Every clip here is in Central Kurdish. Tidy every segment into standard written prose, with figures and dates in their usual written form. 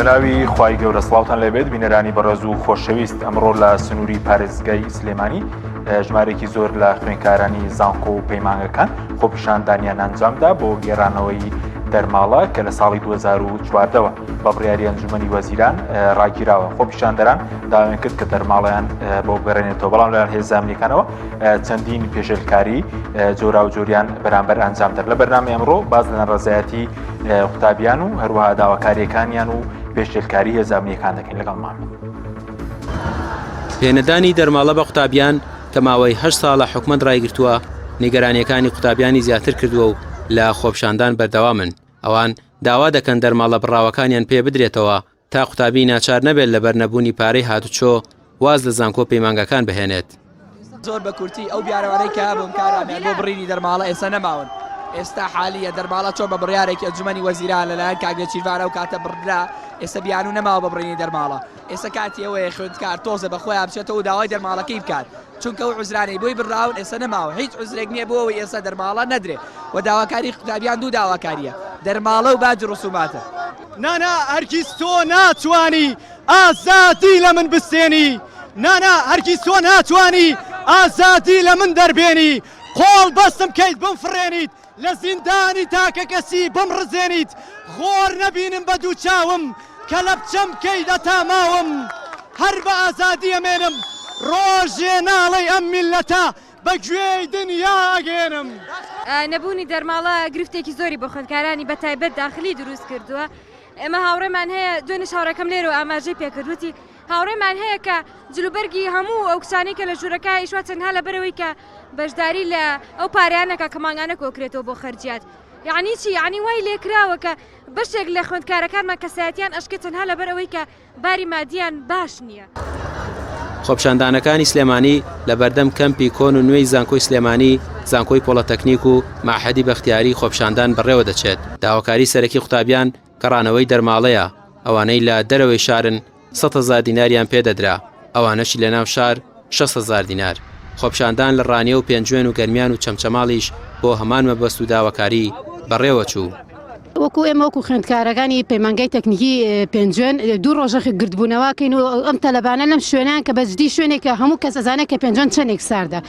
بەناوی خوای گەورە سڵاوتان لێبێت بینەرانی بەڕێز و خۆشەویست ئەمڕۆ لە سنووری پارێزگای سلێمانی ژمارێکی زۆر لە خوێنکارانی زانکۆ و پەیمانگەکان خۆپیشاندانیان ئەنجامدا بۆ گێرانەوەی دەرماڵە کە لە ساڵی 2014ەوە بە بڕیاری ئەنجومەنی وەزیران ڕاگیراوە خۆپیشاندەران داوایان کرد کە دەرماڵەیان بۆ بگەڕێنێتەوە بەڵام لەلایەن هێزە ئەمنیەکانەوە چەندین پێشێلکاری جۆرا و جۆریان بەرامبەر ئەنجام دەر لە بەرنامەی ئەمڕۆ باز لە ناڕەزایەتی قوتابیان و هەروەها داواکاریەکانیان و پێشێلکاری هێزە ئەمنیەکان دەکەین لەگەڵمان. پێنەدانی دەرماڵە بە قوتابیان کە ماوەی هەشت ساڵە حکومەت ڕایگرتووە، نیگەرانییەکانی قوتابیانی زیاتر کردووە و لە خۆپیشاندان بەردەوامن. ئەوان داوا دەکەن دەرماڵە بڕاوەکانیان پێ بدرێتەوە تا قوتابی ناچار نەبێت لەبەر نەبوونی پارەی هاتوچۆ واز لە زانکۆ پەیمانگاکان بهێنێت. زۆر بە کورتی ئەو بیارەوانەی کە هەبوون کارامیان بۆ بڕینی دەرماڵە ئێستا نەماون ئێستا حالیە دەرماڵە چۆن بە بڕیارێکی ئەنجومەنی وەزیران لەلایەن کاک نێچیرڤان ئەو کاتە بڕدرا ئێستا بیانوو نەماوە بە بڕینی دەرماڵە ئێستا کاتی ئەوەیە خوێندکار تۆزێ بە خۆیان بچێتەوە و داوای دەرماڵەکەی بکات چونکە ئەو عوزرانەی بۆی بڕاون ئێستا نەماوە هیچ عوزرێک نییە بۆ ئەوەی ئێستا دەرماڵە نەدرێ و داواکاری قوتابیان دوو داواکارییە دەرماڵە و باجی ڕسوماتە. نانا هەرگیز تۆ ناتوانی ئازادی لە من بستێنی نانا هەرگیز تۆ ناتوانی ئازادی لە من دەربێنی قۆڵ بەستم کەیت بمفڕێنیت لە زیندانی تاکەکەسی بمڕزێنیت خۆر نەبینم بە دوو چاوم کەلەپچەم کەیت ئەتا ماوم هەر بە ئازادی ئەمێنم ڕۆژێ ناڵەی ئەم میللەتە بە گوێی دنیا ئەگەیەنم. نەبوونی دەرماڵە گرفتێکی زۆری بۆ خوێندکارانی بە تایبەت داخلی دروست کردووە ئێمە هاوڕێمان هەیە دوێنێش هاوڕێکەم لێرەوە ئاماژەی پێکرد وتی هاوڕێمان هەیە کە جلوبەرگی هەموو ئەو کچانەی کە لە ژوورەکە ئیشوا تەنها لەبەرەوەی کە بەشداری لە ئەو پارەیان نەکا کە مانگانە کۆکرێتەوە بۆ خەرجیات یعنی چی یعنی وای لێکراوە کە بەشێک لە خوێندکارەکانمان کەسایەتیان ئەشکێت تەنها لەبەر ئەوەی کە باری مادیان باش نییە. خۆپیشاندانەکانی سلێمانی لە بەردەم کەمپی کۆن و نوێی زانکۆی سلێمانی، زانکۆی پۆڵەتەکنیک و مەعهەدی بەختیاری خۆپیشاندان بەڕێوەدەچێت، داواکاری سەرەکی قوتابیان گەڕانەوەی دەرماڵەیە، ئەوانەی لە دەرەوەی شارن 100 هەزار دیناریان پێدەدرا، ئەوانەشی لەناو شار 60 هەزار دینار. خۆپیشاندان لە ڕانیە و پێنجوێن و گەرمیان و چەمچەماڵیش بۆ هەمان مەبەست و داواکاری بەڕێوەچوو. وەکو ئێمە وەکو خوێندکارەکانی پەیمانگای تەکنیکی پێنجوێن دوو ڕۆژە گردبوونەوە کەین و ئەم تەلەبانە لەم شوێنان کە بەجدی شوێنێکە هەموو کەس ئەزانێت کە پێنجوێن چەندێک ساردە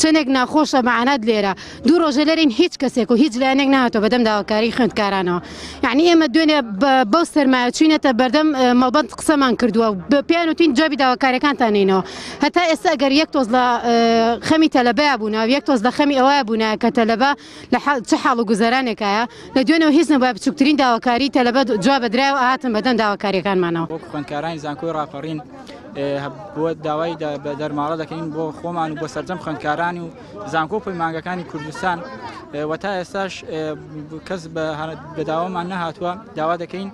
چەندێک ناخۆشە مەعانات لێرە دوو ڕۆژە لێرین هیچ کەسێک و هیچ لایەنێک نهاتەوە بەدەم داواکاری خوێندکارانەوە یعنی ئێمە دوێنێ بەو سەرمایە چوینەتە بەردەم مەڵبەند قسەمان کردووە بە پێیان وتین جوابی داواکاریەکانتان نینەوە هەتا ئێستا ئەگەر یەک تۆز لە خەمی تەلەبەیا بوونا یەک تۆز لە خەمی ئەوە بوونا کە تەلەبە لە چ حاڵ و گوزەرانێکایە لە دوێنەوە هیچ نەبووە بچووکترین داواکاری تەلەبە جوابە درایەوە ئاهاتن بەدەم داواکاریەکانمانەوە. وەک خوێندکارانی زانکۆی ڕاپەڕین بۆ داوای دەرماڵە دەکەین بۆ خۆمان و بۆ سەرجەم خوێندکاران و زانکۆ و پەیمانگەکانی کوردستان و تا ئێستاش کەس بە داوامان نەهاتووە داوا دەکەین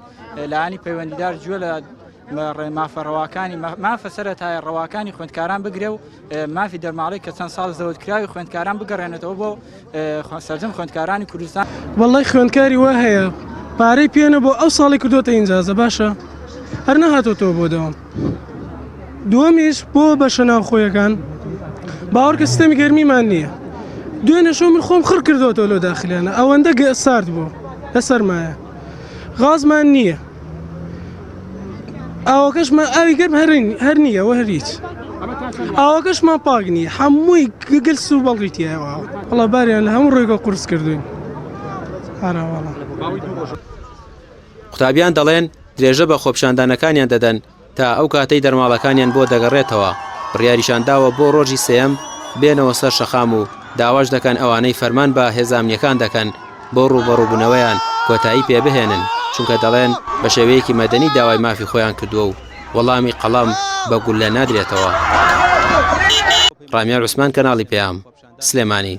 لایەنی پەیوەندیدار گوێ لە مافە ڕەواکانی مافە سەرەتایە ڕەواکانی خوێندکاران بگرێ و مافی دەرماڵەی کە چەند ساڵ زەوتکراوی خوێندکاران بگەڕێنێتەوە بۆ سەرجەم خوێندکارانی کوردستان. وەڵای خوێندکاری وا هەیە پارەی پێ نەبووە ئەو ساڵی کردۆتە ئینجازە باشە هەر نەهاتۆتەوە بۆ دەوام دووەمیش بۆ بەشە ناوخۆیەکان باوەڕکە سیستەمی گەرمیمان نییە دوێنێ شەو من خۆم خڕ کردۆتەوە لەو داخلیانە ئەوەندە سارد بوو لە سەرمایە غازمان نییە ئاوەکەشمان ئاوی گەرم هەر نییە وە هەر هیچ ئاوەکەشمان پاک نییە هەمووی گلس و بەڵگی تایەوە وەڵا باریان لە هەموو ڕێگە قورس کردوین هەرا وەڵا. قوتابیان دەڵێن درێژە بە خۆپیشاندانەکانیان دەدەن تا ئەو کاتەی دەرماڵەکانیان بۆ دەگەڕێتەوە، بڕیاریشان داوە بۆ ڕۆژی سێیەم بێنەوە سەر شەقام و داواش دەکەن ئەوانەی فەرمان بە هێزە ئەمنییەکان دەکەن بۆ ڕووبەڕووبوونەوەیان کۆتایی پێ بهێنن، چونکە دەڵێن بە شێوەیەکی مەدەنی داوای مافی خۆیان کردووە و وەڵامی قەڵەم بە گوللە نادرێتەوە. ڕامیار عوسمان، کەناڵی پەیام، سلێمانی.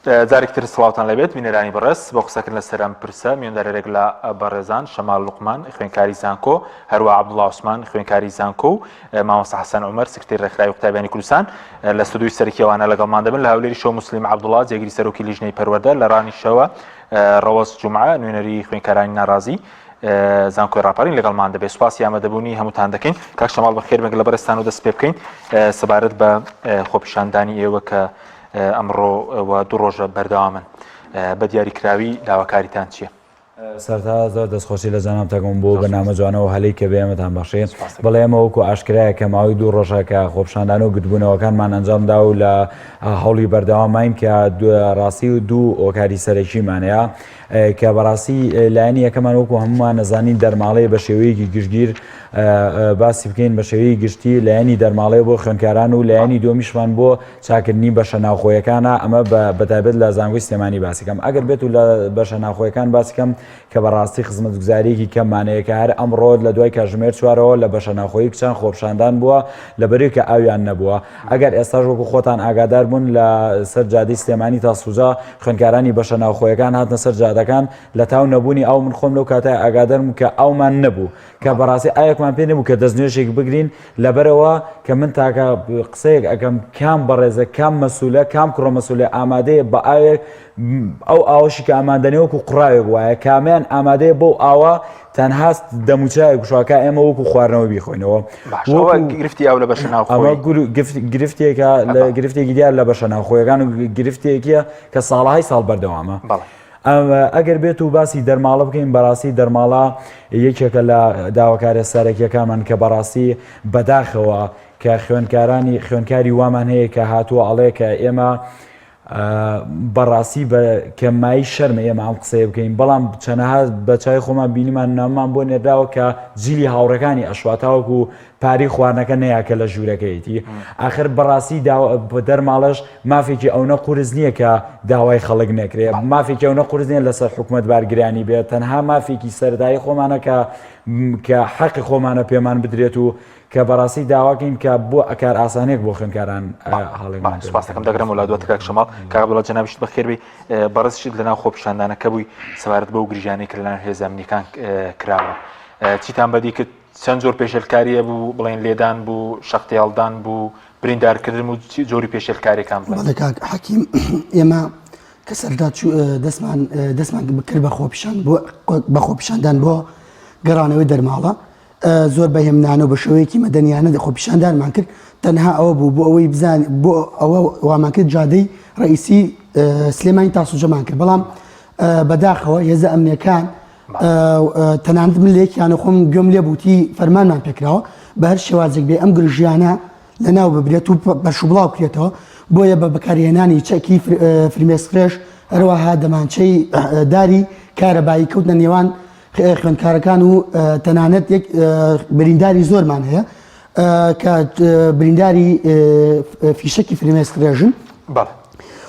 جارێکی تر سڵاوتان لەبێت بینەرانی بەڕێز بۆ قسەکردن لەسەر ئەم پرسە میواندارێک لە بەڕێزان شەمال لوقمان خوێنکاری زانکۆ هەروە عەبدوڵا عوسمان خوێنکاری زانکۆ و مامۆستا حەسەن عومەر سکرتێری ڕێکخراوی قوتابیانی کوردستان لە ستۆدیۆی سەرەکیەوانە لەگەڵمان دەبن لە هەولێری شەو موسلیم عەبدوڵا جێگری سەرۆکی لیژنەی پەروەردە لە ڕانیشەوە ڕەوەز جومعە نوێنەری خوێنکارانی ناڕازی. زانکۆی ڕاپەڕین لەگەڵمان دەبێت سوپاسی ئامادەبوونی هەمووتان دەکەین کاک شەماڵ بەخێر بێن لە بەڕێزتان و دەست پێ بکەین سەبارەت بە خۆپیشاندانی ئێوە کە ئەمڕۆ و دوو ڕۆژە بەردەوامن بە دیاریکراوی داواکاریتان چییە؟ سەرتا زۆر دەستخۆشی لە جەناب تەکەم بۆ بەنامە جوانەوە هەلی کە بێمەتان بەخشێ بەڵێ ئێمە وەکو ئاشکرایە کە ماوەی دوو ڕۆژە کە خۆپشاندان و گردبوونەوەکانمان ئەنجامدا و لە هەوڵی بەردەوامین کە ڕاستی و دوو ئۆکاری سەرەکیمانەیە کە بەڕاستی لایەنی یەکەمان وەکو هەمومان نەزانین دەرماڵەیە بە شێوەیەکی گشتگیر باسی بکەین بە شێوەی گشتی لایەنی دەرماڵەیە بۆ خوێندکاران و لایەنی دومیشمان بۆ چاکردنی بەشە ناوخۆیەکانە ئەمە بەتایبەت لە زانکۆی سلێمانی باسیکەم ئەگەر بێت و لە بەشە ناوخۆیەکان باسیکەم کە بەڕاستی خزمەتگوزاریەکی کەممانەیە کە هەر ئەمڕۆ لە دوای کاژمێر چوارەوە لە بەشە ناوخۆیی کچان خۆپشاندان بووە لەبەرەی کە ئاویان نەبووە ئەگەر ئێستاش وەکو خۆتان ئاگادار بوون لە سەر جادەی سلێمانی تا سوجا خوێندکارانی بەشە ناوخۆیەکان هاتنە سەر جادەکان لە تاو نەبوونی ئاو من خۆم لەو کاتە ئاگادارم کە ئاومان نەبوو کە بەڕاستی ئاوێکمان پێ نەبوو کە دەستنوێژێک بگرین لەبەرەوە کە من تاکە قسەیەک ئەەکەم کام بەڕێزە کام مەسولە کام کوڕە مەسولە ئامادەیە بە ئاوێک ئەو ئاوەشی کە ئامادەنێ وەکو قوڕاوێک وایە کامیان ئامادەیە بەو ئاوە تەنها دەموچاوێک بشواکە ئێمە وەکو خواردنەوە بیخۆینەوە گرفتی ئاو لە بەشە ناوخۆ گرفتێکە لە گرفتێکی دیار لە بەشە ناوخۆیەکان و گرفتێکیە کە ساڵهای ساڵ بەردەوامە. ئەگەر بێت و باسی دەرماڵە بکەین بەڕاستی دەرماڵە یەکێکە لە داواکارە سەرەکیەکانمان کە بەڕاستی بەداخەوە کە خوێنکارانی خوێنکاری وامان هەیە کە هاتووە ئەڵێ کە ئێمە بەڕاستی بە کە مای شەرمە ئێمە ئەم قسەیە بکەین بەڵام چەنەها بە چای خۆمان بینیمان ناممان بۆ نێرداوە کە جیلی هاوڕەکانی ئەشوا تاوەکو پاری خواردنەکە نەیا کە لە ژوورەکەیەتی ئاخر بەڕاستی دەرماڵەش مافێکی ئەونە قورس نییە کە داوای خەڵک نەکرێ مافێکی ئەونە قورس نییە لەسەر حکومەت بارگرانی بێت تەنها مافێکی سەردایی خۆمانە کە کە حەقی خۆمانە پێمان بدرێت و کە بەڕاستی داواکەین کە بۆ ئەکار ئاسانێک بۆ خوێندکاران هەڵێ سپاسەکەم دەگرم ولا دواتر کاک شەماڵ کاک عەبدوڵا جەنابیشت بەخێربێی بەڕێزیشت لەناو خۆپیشاندانەکە بووی سەبارەت بەو گرژیانەی کە لەلایەن هێزە ئەمنیەکان کراوە چیتان بەدی کرد چەند جۆر پێشێلکاریە بوو بڵێن لێدان بوو شەختیاڵدان بوو بریندارکردن و جۆری پێشێلکاریەکان بڵێن بەڵێ کاک حەکیم ئێمە کە سەردا دەستمان دەستمان بکرد بە خۆپیشان بۆ بە خۆپیشاندان بۆ گەڕانەوەی دەرماڵە زۆر بە هێمنانە و بە شێوەیەکی مەدەنیانە خۆپیشاندانمان کرد تەنها ئەوە بوو بۆ ئەوەی بزان بۆ ئەوە وامان کرد جادەی ڕئیسی سلێمانی تاسوجەمان کرد بەڵام بەداخەوە هێزە ئەمنیەکان تەنانەت من لێکیانە خۆم گوێم لێ بووتی فەرمانمان پێکراوە بە هەر شێوازێک بێ ئەم گرژیانە لەناو ببرێت و پەرشوبڵاو بکرێتەوە بۆیە بە بەکارهێنانی چەکی فرمێسکڕێژ هەروەها دەمانچەی داری کارەبایی کەوتنە نێوان خوێندکارەکان و تەنانەت یەک برینداری زۆرمان هەیە کە برینداری فیشەکی فرمێسک ڕێژن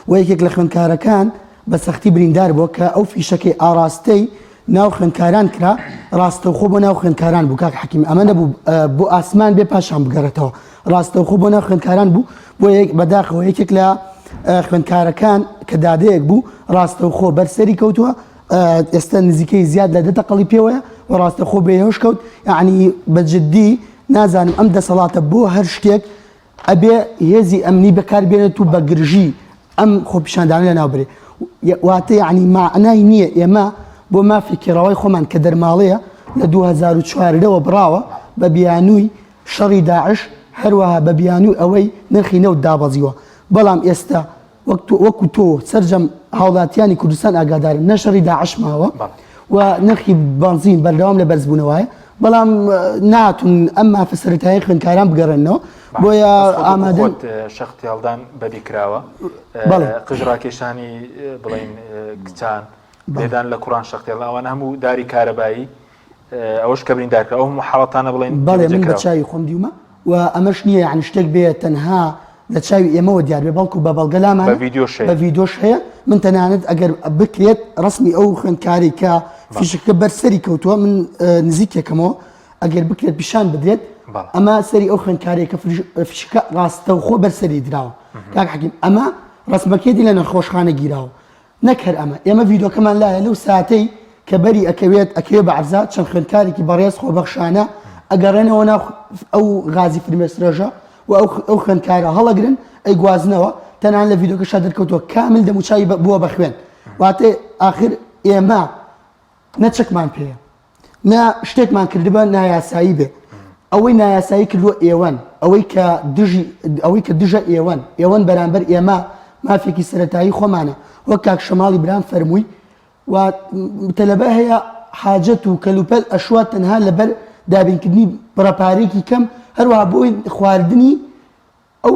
و یەکێک لە خوێندکارەکان بە سەختی بریندار بووە کە ئەو فیشەکەی ئاراستەی ناو خوێندکاران کرا ڕاستەوخۆ بۆ ناو خوێندکاران بوو کاک حەکیم ئەمە نەبوو بۆ ئاسمان بێ پاشان بگەڕێتەوە ڕاستەوخۆ بۆ ناو خوێندکاران بوو بۆ یەک بەداخەوە یەکێک لە خوێندکارەکان کە دادەیەک بوو ڕاستەوخۆ بەر سەری کەوتووە ئێستا نزیکەی زیاد لە دە تەقەڵی پێوەیە و ڕاستەخۆ بێهۆش کەوت یعنی بە جدی نازانم ئەم دەسەڵاتە بۆ هەر شتێک ئەبێ هێزی ئەمنی بەکار بێنێت و بە گرژی ئەم خۆپیشاندانە لەناو برێ واتە یعنی معنای نییە ئێمە بۆ مافێکی ڕەوای خۆمان کە دەرماڵەیە لە 2014ەوە بڕاوە بە بیانووی شەڕی داعش هەروەها بە بیانووی ئەوەی نرخی نەوت دابەزیوە بەڵام ئێستا وەک تۆ وەکو تۆ و سەرجەم هاوڵاتیانی کوردستان ئاگادارن نە شەڕی داعش ماوە و نرخی بەنزین بەردەوام لە بەرزبوونەوەیە بەڵام ناتون ئەم مافە سەرەتایی خوێندکاران بگەڕێنەوە بۆیە ئامادەن شەختی هەڵدان بەدی کراوە قژ ڕاکێشانی بڵین کچان لێدان لە کوڕان شەختێڵ ئەوان هەموو داری کارەبایی ئەوەش کە بریندار کرا ئەو هەموو حاڵەتانە بڵێن بەڵێ من بە چاوی خۆم دیومە و ئەمەش نییە یعنی شتێک بێ تەنها لە چاوی ئێمەوە دیار بێ بەڵکو بە بەڵگە لامان بە ڤیدیۆش هەیە بە ڤیدیۆش هەیە من تەنانەت ئەگەر بکرێت ڕسمی ئەو خوێندکاری کە فیشەکە بەر سەری کەوتووە من نزیکێکەمەوە ئەگەر بکرێت پیشان بدرێت ئەمە سەری ئەو خوێندکارێک کە فیشەکە ڕاستەوخۆ بەر سەری دراوە کاک حەکیم ئەمە ڕسمەکەی دی لە نەخۆشخانە گیراوە نەک هەر ئەمە، ئێمە ڤیدۆکەمان لایە لەو ساتەی کە بەری ئەکەوێت ئەکەوێ بە عەرزا چەند خوێندکارێکی بەڕێز خۆبەخشانە ئەگەڕێنەوە ناو ئەو غازی فرمێسرێژە و ئەو ئەو خوێندکارە هەڵەگرن ئەیگوازنەوە تەنان لە ڤیدۆکەشا دەرکەوتووە کامل دەموچاوی بووە بە خوێن واتە ئاخر ئێمە نە چەکمان پێیە. نا شتێکمان کردبا نایاسایی بێ ئەوەی نایاسایی کردووە ئێوەن ئەوەی کە دژی ئەوەی کە دژە ئێوەن ئێوەن بەرامبەر ئێمە مافێکی سەتایی خۆمانە وەک کاک شەماڵی برام فەرمووی و تەلەبە هەیە حاجەت و کەلوپەل ئەشوا تەنها لەبەر دابینکردنی بڕە پارەیەکی کەم هەروەها بۆی خواردنی ئەو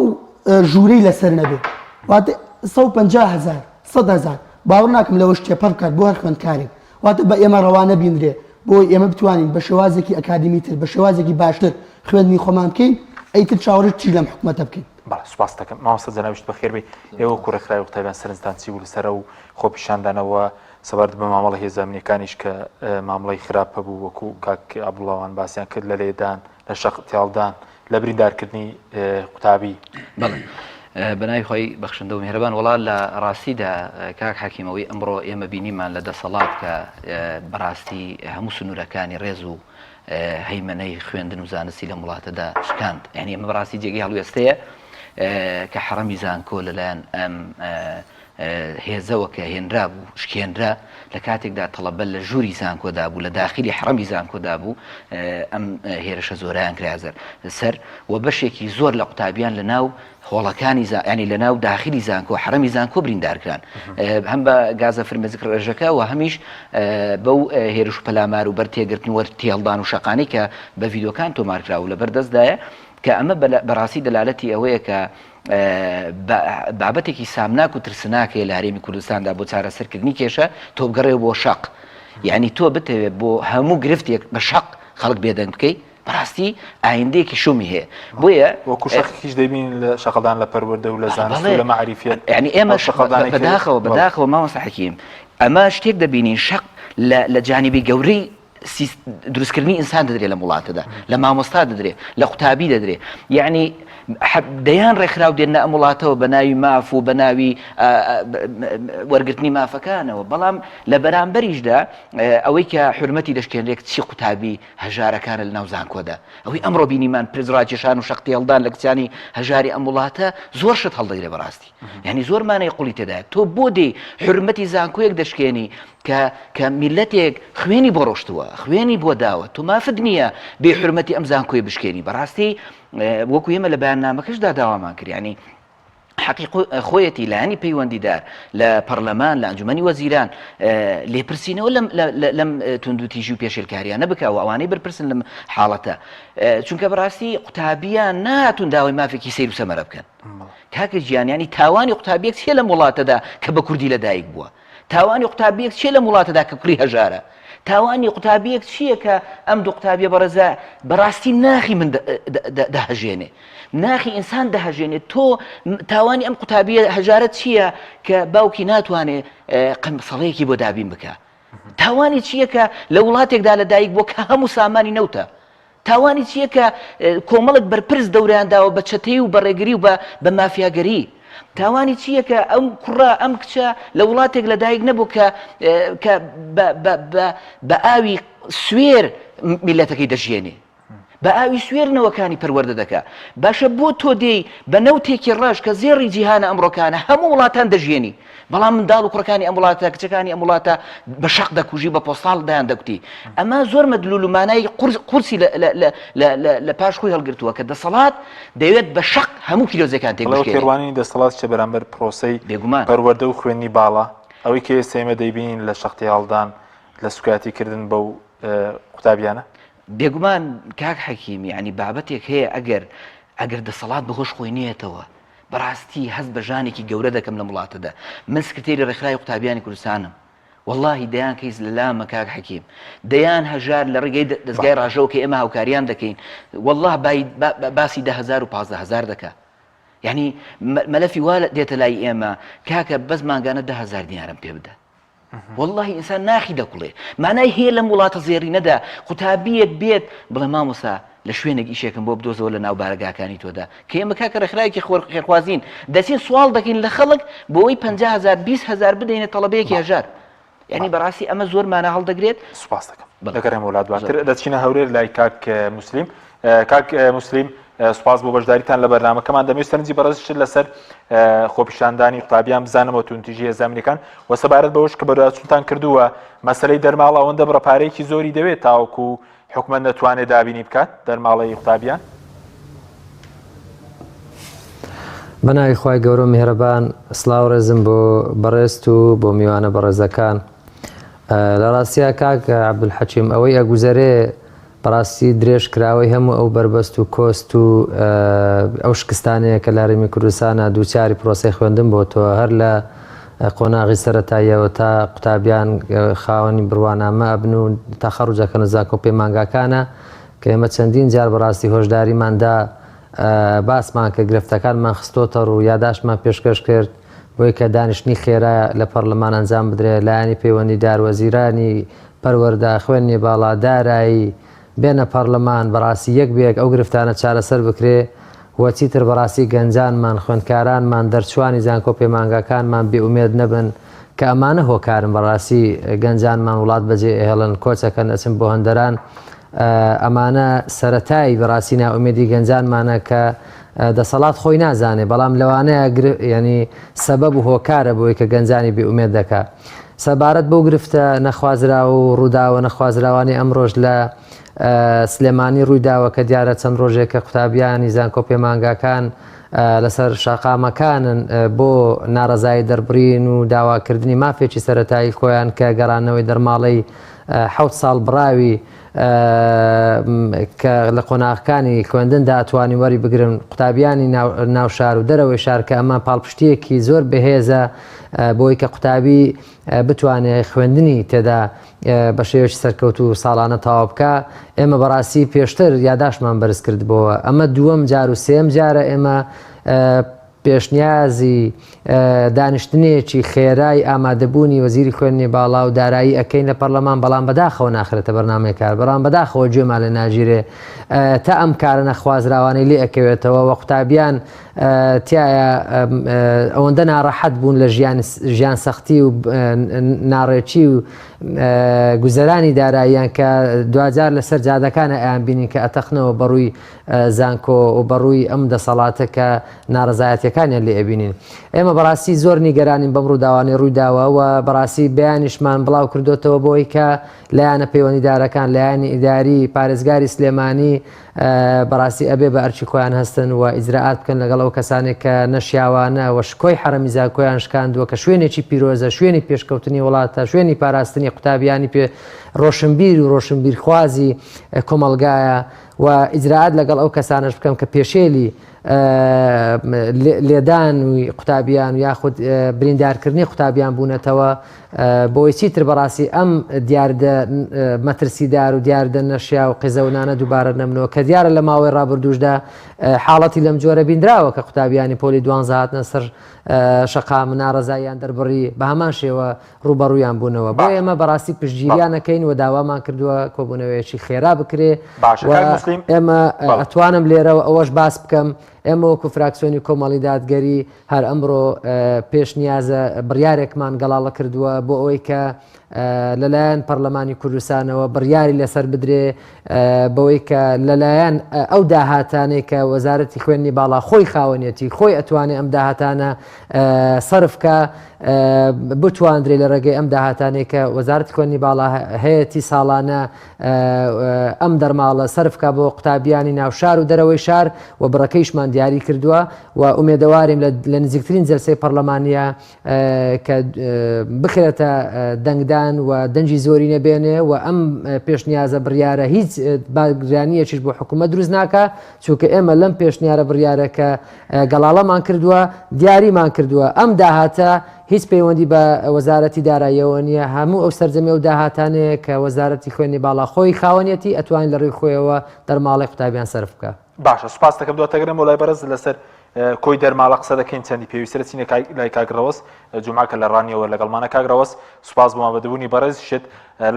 ژوورەی لەسەر نەبێ واتە 150 هزار 100 هزار باوەڕ ناکەم لەوەش تێپەڕ بکات بۆ هەر خوێندکارێک واتە بە ئێمە ڕەوا نەبینرێ بۆی ئێمە بتوانین بە شێوازێکی ئەکادیمی تر بە شێوازێکی باشتر خوێندنی خۆمان بکەین ئەیتر چاوەڕێ چی لەم حکومەتە بکەین. بەڵێ سوپاست دەکەم مامۆستا جەنابیشت بەخێر بێی ئێوە وەکو ڕێکخراوی قوتابیان سەرنجتان چی بوو لەسەر ئەو خۆپیشاندانەوە سەبارەت بە مامەڵە هێزە ئەمنیەکانیش کە مامەڵەی خراپ هەبوو وەکو کاک عەبدوڵڵاوان باسیان کرد لە لێدان لە شەق تێڵدان لە بریندارکردنی قوتابی. بەڵێ بەناوی خۆی بەخشندە و میهرەبان وەڵا لە ڕاستیدا کاک حەکیمەوەی ئەمڕۆ ئێمە بینیمان لە دەسەڵات کە بەڕاستی هەموو سنوورەکانی ڕێز و هەیمەنەی خوێندن و زانستی لەم وڵاتەدا شکاند یعنی ئەمە بەڕاستی جێگەی هەڵوێستەیە کە حەڕەمی زانکۆ لەلایەن ئەم هێزەوە کە هێنرابوو شکێنرا لە کاتێکدا تەڵەبە لە ژووری زانکۆدا بوو لە داخلی حەڕەمی زانکۆدا بوو ئەم هێرشە زۆرەیان کرا سەر و بەشێکی زۆر لە قوتابیان لە ناو هۆڵەکانی ینی لە ناو داخلی زانکۆ حەرەمی زانکۆ بریندارکران هەم بە گازە فرمێسک ڕێژەکە و هەمیش بەو هێرش و پەلامار و بەر تێگرتن وەر تێڵدان و شەقانی کە بە ڤیدۆکان تۆمارکرا و لەبەر دەستدایە کە ئەمە بەڕاستی دەلالەتی ئەوەیە کە بابەتێکی سامناک و ترسناک هەیە لە هەرێمی کوردستاندا بۆ چارەسەرکردنی کێشە تۆ بگەڕێ بۆ شەق یعنی تۆ بتەوێت بۆ هەموو گرفتێک بە شەق خەڵک بێدەنگ بکەیت بەڕاستی ئایندەیەکی شومی هەیە بۆیە وەکو شەقیش دەبین لە شەقەدان لە پەروەردە و لە زانست و لە مەعریفیەت یعنی ئێمە شەقەدانێک بەداخەوە بەداخەوە مامۆستا حەکیم ئەمە شتێک دەبینین شەق لە جانبی گەورەی دروستکردنی ئینسان دەدرێ لەم وڵاتەدا لە مامۆستا دەدرێ لە قوتابی دەدرێ یعنی دەیان ڕێکخراو دێنە ئەم وڵاتەوە بە ناوی ماف و بە ناوی وەرگرتنی مافەکانەوە بەڵام لە بەرامبەریشدا ئەوەی کە حرمەتی دەشکێنرێک چی قوتابی هەژارەکانە لە ناو زانکۆدا ئەوەی ئەمڕۆ بینیمان پرز ڕاکێشان و شەقتێڵدان لە کچانی هەژاری ئەم وڵاتە زۆر شت هەڵدەگرێ بەڕاستی یعنی زۆر مانای قوڵی تێدایە تۆ بۆ دێی حرمەتی زانکۆیەک دەشکێنی کە کە میلەتێک خوێنی بۆ ڕۆشتووە خوێنی بۆ داوە تۆ مافت نییە بێ حرمەتی ئەم زانکۆی بشکێنی بەڕاستی وەکو ئێمە لە بەیاننامەکەشدا داوامان کرد یعنی حەقی خۆیەتی لایەنی پەیوەندیدار لە پەرلەمان لە ئەنجومەنی وەزیران لێپرسینەوە لەم توندوتیژی و پێشێلکاریانە بکە و ئەوانەی بەرپرسن لەم حاڵەتە چونکە بەڕاستی قوتابیان ناتون داوای مافێکی سیر و سەمەرە بکەن کاکە گیان ینی تاوانی قوتابیەک چیە لەم وڵاتەدا کە بە کوردی لەدایک بووە تاوانی قوتابیەک چیە لەم وڵاتەدا کە کوڕی هەژارە؟ تاوانی قوتابیەک چییە کە ئەم دوو قوتابیە بەڕێزە بەڕاستی ناخی من دەهەژێنێ ناخی ئینسان دەهەژێنێ تۆ تاوانی ئەم قوتابیە هەژارە چییە کە باوکی ناتوانێ قەمسەڵەیەکی بۆ دابین بکە تاوانی چییە کە لە وڵاتێکدا لەدایک بووە کە هەموو سامانی نەوتە تاوانی چییە کە کۆمەڵێک بەرپرس دەوریان داوە بە چەتەی و بە ڕێگری و بە مافیاگەری؟ تاوانی چییە کە ئەم کوڕە ئەم کچە لە وڵاتێک لەدایک نەبوو کە کە بە ئاوی سوێر میلەتەکەی دەژیێنێ؟ بە ئاوی سوێر نەوەکانی پەروەردە دەکا باشە بۆ تۆ دێی بە نەوتێکی ڕەش کە زێڕی جیهانە ئەمڕۆکانە هەموو وڵاتان دەژیێنی بەڵام منداڵ و کوڕەکانی ئەم وڵاتە، کچەکانی ئەم وڵاتە بە شەق دەکوژی، بە پۆستاڵ دایان دەکوتی. ئەمە زۆر مەدلول و مانای قورسی لە پاش خۆی هەڵگرتووە کە دەسەڵات دەیەوێت بە شەق هەموو پیرۆزیەکان تێک بشکێنێ. تێڕوانینی دەسەڵات چیە بەرامبەر پرۆسەی پەروەردە و خوێندنی باڵا؟ ئەوەی کە ئێستا ئێمە دەیبینین لە شەق تێهەڵدان، لە سوکایەتی کردن بەو قوتابیانە؟ بێگومان کاک حەکیم، یانی بابەتێک هەیە ئەگەر ئەگەر دەسەڵات بەهۆش خۆی نەیەتەوە، بەڕاستی هەست بە ژانێکی گەورە دەکەم لەم وڵاتەدا من سکرتێری ڕێکخراوی قوتابیانی کوردستانم وەڵاهی دەیان کەیس لە لامە کاک حەکیم دەیان هەژار لە ڕێگەی دەزگای ڕاژەوە کە ئێمە هاوکاریان دەکەین وەڵاه باسی 10000 و 15000 دەکا یعنی مەلەفی وا دێتە لای ئێمە کاکە بەس مانگانە 10000 دینارم پێ بدە وەڵاهی ئینسان ناخی دەکوڵێ مانای هەیە لەم وڵاتە زێڕینەدا قوتابیەک بێت بڵێ مامۆسا لە شوێنێک ئیشێکم بۆ بدۆزەوە لە ناو بارەگاکانی تۆدا کە ئێمە کاکە ڕێکخراوێکی خێرخوازین دەچین سواڵ دەکەین لە خەڵک بۆی 50000 20000 بدەینە تەڵەبەیەکی هەژار یعنی بەڕاستی ئەمە زۆر مانا هەڵدەگرێت سوپاس دەکەم دەگەڕێمەوە لا دواتر دەچینە هەولێر لای کاک موسلیم کاک موسلیم. سوپاس بۆ بەشداریتان لە بەرنامەکەمان. دەمەوێت سەرنجی بەڕێزیشت لەسەر خۆپیشاندانی قوتابیان بزانم و توندوتیژی هێزە ئەمنیەکان و سەبارەت بەوەش کە بەدواداچوونتان کردووە مەسەلەی دەرماڵە ئەوەندە بڕە پارەیەکی زۆری دەوێت تاوەکو حکومەت نەتوانێت دابینی بکات دەرماڵەی قوتابیان؟ بەناوی خوای گەورە و میهرەبان سڵاو ڕێزم بۆ بەڕێزت و بۆ میوانە بەڕێزەکان لە ڕاستیا کاک عەبدولحەکیم ئەوەی ئەگوزەرێ بەڕاستی درێژ کراوەی هەموو ئەو بەربەست و کۆست و ئەو شکستانەیە کە لە هەرێمی کوردستانا دووچاری پرۆسەی خوێندن بۆتەوە هەر لە قۆناغی سەرەتاییەوە تا قوتابیان خاوەنی بڕوانامە ئەبن و تەخەڕوج ئەکەن لە زانکۆ پەیمانگاکانە کە ئێمە چەندین جار بەڕاستی هۆشداریمان دا باسمان کرد گرفتەکانمان خستۆتە ڕوو یاداشتمان پێشکەش کرد بۆی کە دانیشتنی خێرا لە پەرلەمان ئەنجام بدرێت لایەنی پەیوەندیدار وەزیرانی پەروەردە، خوێندنی باڵا، دارایی، بێنە پەڕلەمان، بەڕاستی یەک بە یەک ئەو گرفتانە چارەسەر بکرێ و چیتر بەڕاستی گەنجانمان، خوێندکارانمان، دەرچوانی زانکۆ پەیمانگاکانمان بێ ئومێد نەبن کە ئەمانە هۆکارن بەڕاستی گەنجانمان وڵات بەجێ ئەهێڵن کۆچەکەن ئەچن بۆ هەندەران ئەمانە سەرەتای بەڕاستی نائومێدی گەنجانمانە کە دەسەڵات خۆی نازانێ بەڵام لەوانەیە ینی سەبەب و هۆکارە بۆی کە گەنجانی بێ ئومێد دەکا. سەبارەت بەو گرفتە نەخوازراو و ڕووداوە نەخوازراوانەی ئەمڕۆش لە سلێمانی ڕوویداوە کە دیارە چەند ڕۆژێکە قوتابیانی زانکۆ پەیمانگاکان لەسەر شەقامەکانن بۆ ناڕەزایی دەربڕین و داواکردنی مافێکی سەرەتایی خۆیان کە گەڕانەوەی دەرماڵەی حەوت ساڵ بڕاوی کە لە قۆناغەکانی خوێندندا ئەتوانی وەری بگرن قوتابیانی ناو شار و دەرەوەی شار کە ئەمە پاڵپشتیەکی زۆر بەهێزە بۆی کە قوتابی بتوانێت خوێندنی تێدا بە شێوەیەکی سەرکەوتوو ساڵانە تەواو بکا ئێمە بەڕاستی پێشتر یاداشمان بەرز کردبەوە ئەمە دووەم جار و سێم جارە ئێمە پێشنیازی دانیشتنێکی خێرای ئامادەبوونی وەزیری خوێندنی باڵا و دارایی ئەکەین لە پەرلەمان بەڵام بەداخەوە ناخرێتە بەرنامەی کار بەڵام بەداخەوە گوێمان لێ ناگیرێ تا ئەم کارە نەخوازراوانەی لێ ئەکەوێتەوە و قوتابیان تایە ئەوەندە ناڕەحەت بوون لە ژیان ژیان سەختی و ناڕێکی و گوزەرانی داراییان کە دواجار لەسەر جادەکانە ئەیان بینین کە ئەتەقنەوە بەڕووی زانکۆ و بەڕووی ئەم دەسەڵاتە کە ناڕەزایەتیەکانیان لێ ئەبینین. ئێمە بەڕاستی زۆر نیگەرانین بەم ڕووداوانەی ڕوویداوە و بەڕاستی بەیانیشمان بڵاو کردۆتەوە بۆی کە لایەنە پەیوەندیدارەکان لایەنی ئیداری پارێزگاری سلێمانی بەڕاستی ئەبێ بە ئەرکی خۆیان هەستن و ئیجرائات بکەن لەگەڵ ئەو کەسانێک کە نەشیاوانە و شکۆی حەرەمی زانکۆیان شکاندووە کە شوێنێکی پیرۆزە شوێنی پێشکەوتنی وڵاتە شوێنی پاراستنی قوتابیانی پێ ڕۆشنبیر و ڕۆشنبیرخوازی کۆمەڵگایە و ئیجرائات لەگەڵ ئەو کەسانەش بکەم کە پێشێلی لێدان و قوتابیان و یاخود بریندارکردنی قوتابیان بوونەتەوە بۆی چیتر بەڕاستی ئەم دیاردە مەترسیدار و دیاردە نەشیا و قیزەونانە دووبارە نەمنەوە کە دیارە لە ماوەی ڕابردووشدا حاڵەتی لەم جۆرە بیندراوە کە قوتابیانی پۆلی دوانزە هاتنە سەر شەقام ناڕەزاییان دەربڕی بە هەمان شێوە ڕووبەڕوویان بوونەوە بۆ ئێمە بەڕاستی پشتگیریان ئەکەین و داوامان کردووە کۆبوونەوەیەکی خێرا بکرێ باشە کاک موسلیم ئێمە ئەتوانم لێرەوە ئەوەش باس بکەم ئێمە وەکو فراکسیۆنی کۆمەڵی دادگەری هەر ئەمڕۆ پێشنیازە بڕیارێکمان گەڵاڵە کردووە بۆ ئەوەی کە لەلایەن پەرلەمانی کوردستانەوە بڕیاری لەسەر بدرێ بەوەی کە لەلایەن ئەو داهاتانەی کە وەزارەتی خوێندنی باڵا خۆی خاوەنێتی خۆی ئەتوانێ ئەم داهاتانە سەرف کە بتواندرێ لە ڕێگەی ئەم داهاتانەی کە وەزارەتی خوێندنی باڵا هەیەتی ساڵانە ئەم دەرماڵە سەرف کا بۆ قوتابیانی ناو شار و دەرەوەی شار و بڕەکەیشمان دیاری کردووە و ئومێدەوارین لە نزیکترین جەلسەی پەرلەمانیە کە بخرێتە دەنگدان و دەنگی زۆری نەبێنێ و ئەم پێشنیازە بڕیارە هیچ بارگرانیەکیش بۆ حکوومەت دروست ناکا چونکە ئێمە لەم پێشنیارە بڕیارە کە گەڵاڵەمان کردووە دیاریمان کردووە ئەم داهاتە هیچ پەیوەندی بە وەزارەتی داراییەوە نییە هەموو ئەو سەرجەمی ئەو داهاتانەیە کە وەزارەتی خوێندنی باڵا خۆی خاوەنیەتی ئەتوانێت لە ڕووی خۆیەوە دەرماڵەی قوتابیان سەرف بکا. باشە سوپاس دەکەم دواتەگەرم بۆ لای بەڕێز لەسەر کۆی دەرماڵە قسە دەکەین چەندی پێویستە دەچینە لای کاک ڕەوەز جومعە کە لە ڕانیەوە لەگەڵمانە کاک ڕەوەز سوپاس بۆ ئامادەبوونی بەڕێزیشت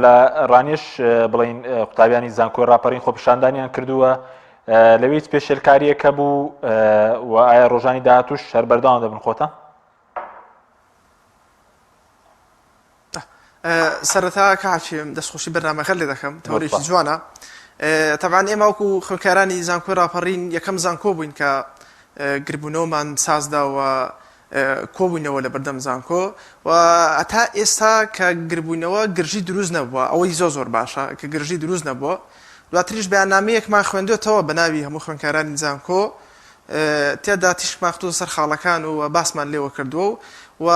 لە ڕانیەش بڵین قوتابیانی زانکۆی ڕاپەڕین خۆپیشاندانیان کردووە لەوێ هیچ پێشێلکاریەک هەبوو و ئایا ڕۆژانی داهاتوش هەر بەردەوام دەبن خۆتان؟ سەرەتا کاک حەکیم دەستخۆشی بەرنامەکەت لێ دەکەم تەوەرێکی جوانە. تەبعەن ئێمە وەکو خوێندکارانی زانکۆی ڕاپەڕین یەکەم زانکۆ بووین کە گربوونەوەمان سازدا و کۆبووینەوە لە بەردەم زانکۆ و هەتا ئێستا کە گربووینەوە گرژی دروست نەبووە ئەوەی زۆر زۆر باشە کە گرژی دروست نەبووە دواتریش بەیاننامەیەکمان خوێندوێتەوە بە ناوی هەموو خوێندکارانی زانکۆ تێدا تیشکمان خستۆتە سەر خاڵەکان و باسمان لێوە کردووە و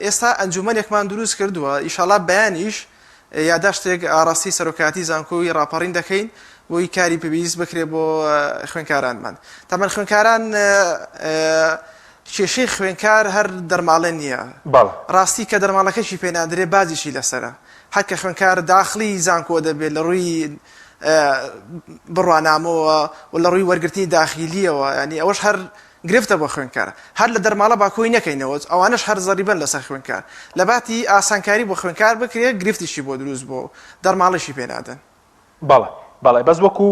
ئێستا ئەنجومەنێکمان دروست کردووە ئیشاڵا بەیانیش یاداشتێک ئاڕاستەی سەرۆکایەتی زانکۆی ڕاپەڕین دەکەین بۆی کاری پێویست بکرێت بۆ خوێنکارانمان تەمەن خوێنکاران کێشەی خوێنکار هەر دەرماڵێ نییە ڕاستی کە دەرماڵەکەشی پێنادرێ باجیشی لەسرە هەر کە خوێنکار داخلی زانکۆ دەبێت لە ڕووی بڕوانامەوە و لە ڕووی وەرگرتنی داخیلیەوە ینی ئەوەش هەر گرفتە بۆ خوێندکار هەر لە دەرماڵە با کۆی نەکەینەوە ئەوانەش هەر زەریبەن لەسەر خوێندکار لەباتی ئاسانکاری بۆ خوێندکار بکرێت گرفتیشی بۆ دروست بۆ دەرماڵەشی پێ نادەن. بەڵێ بەڵێ بەس وەکو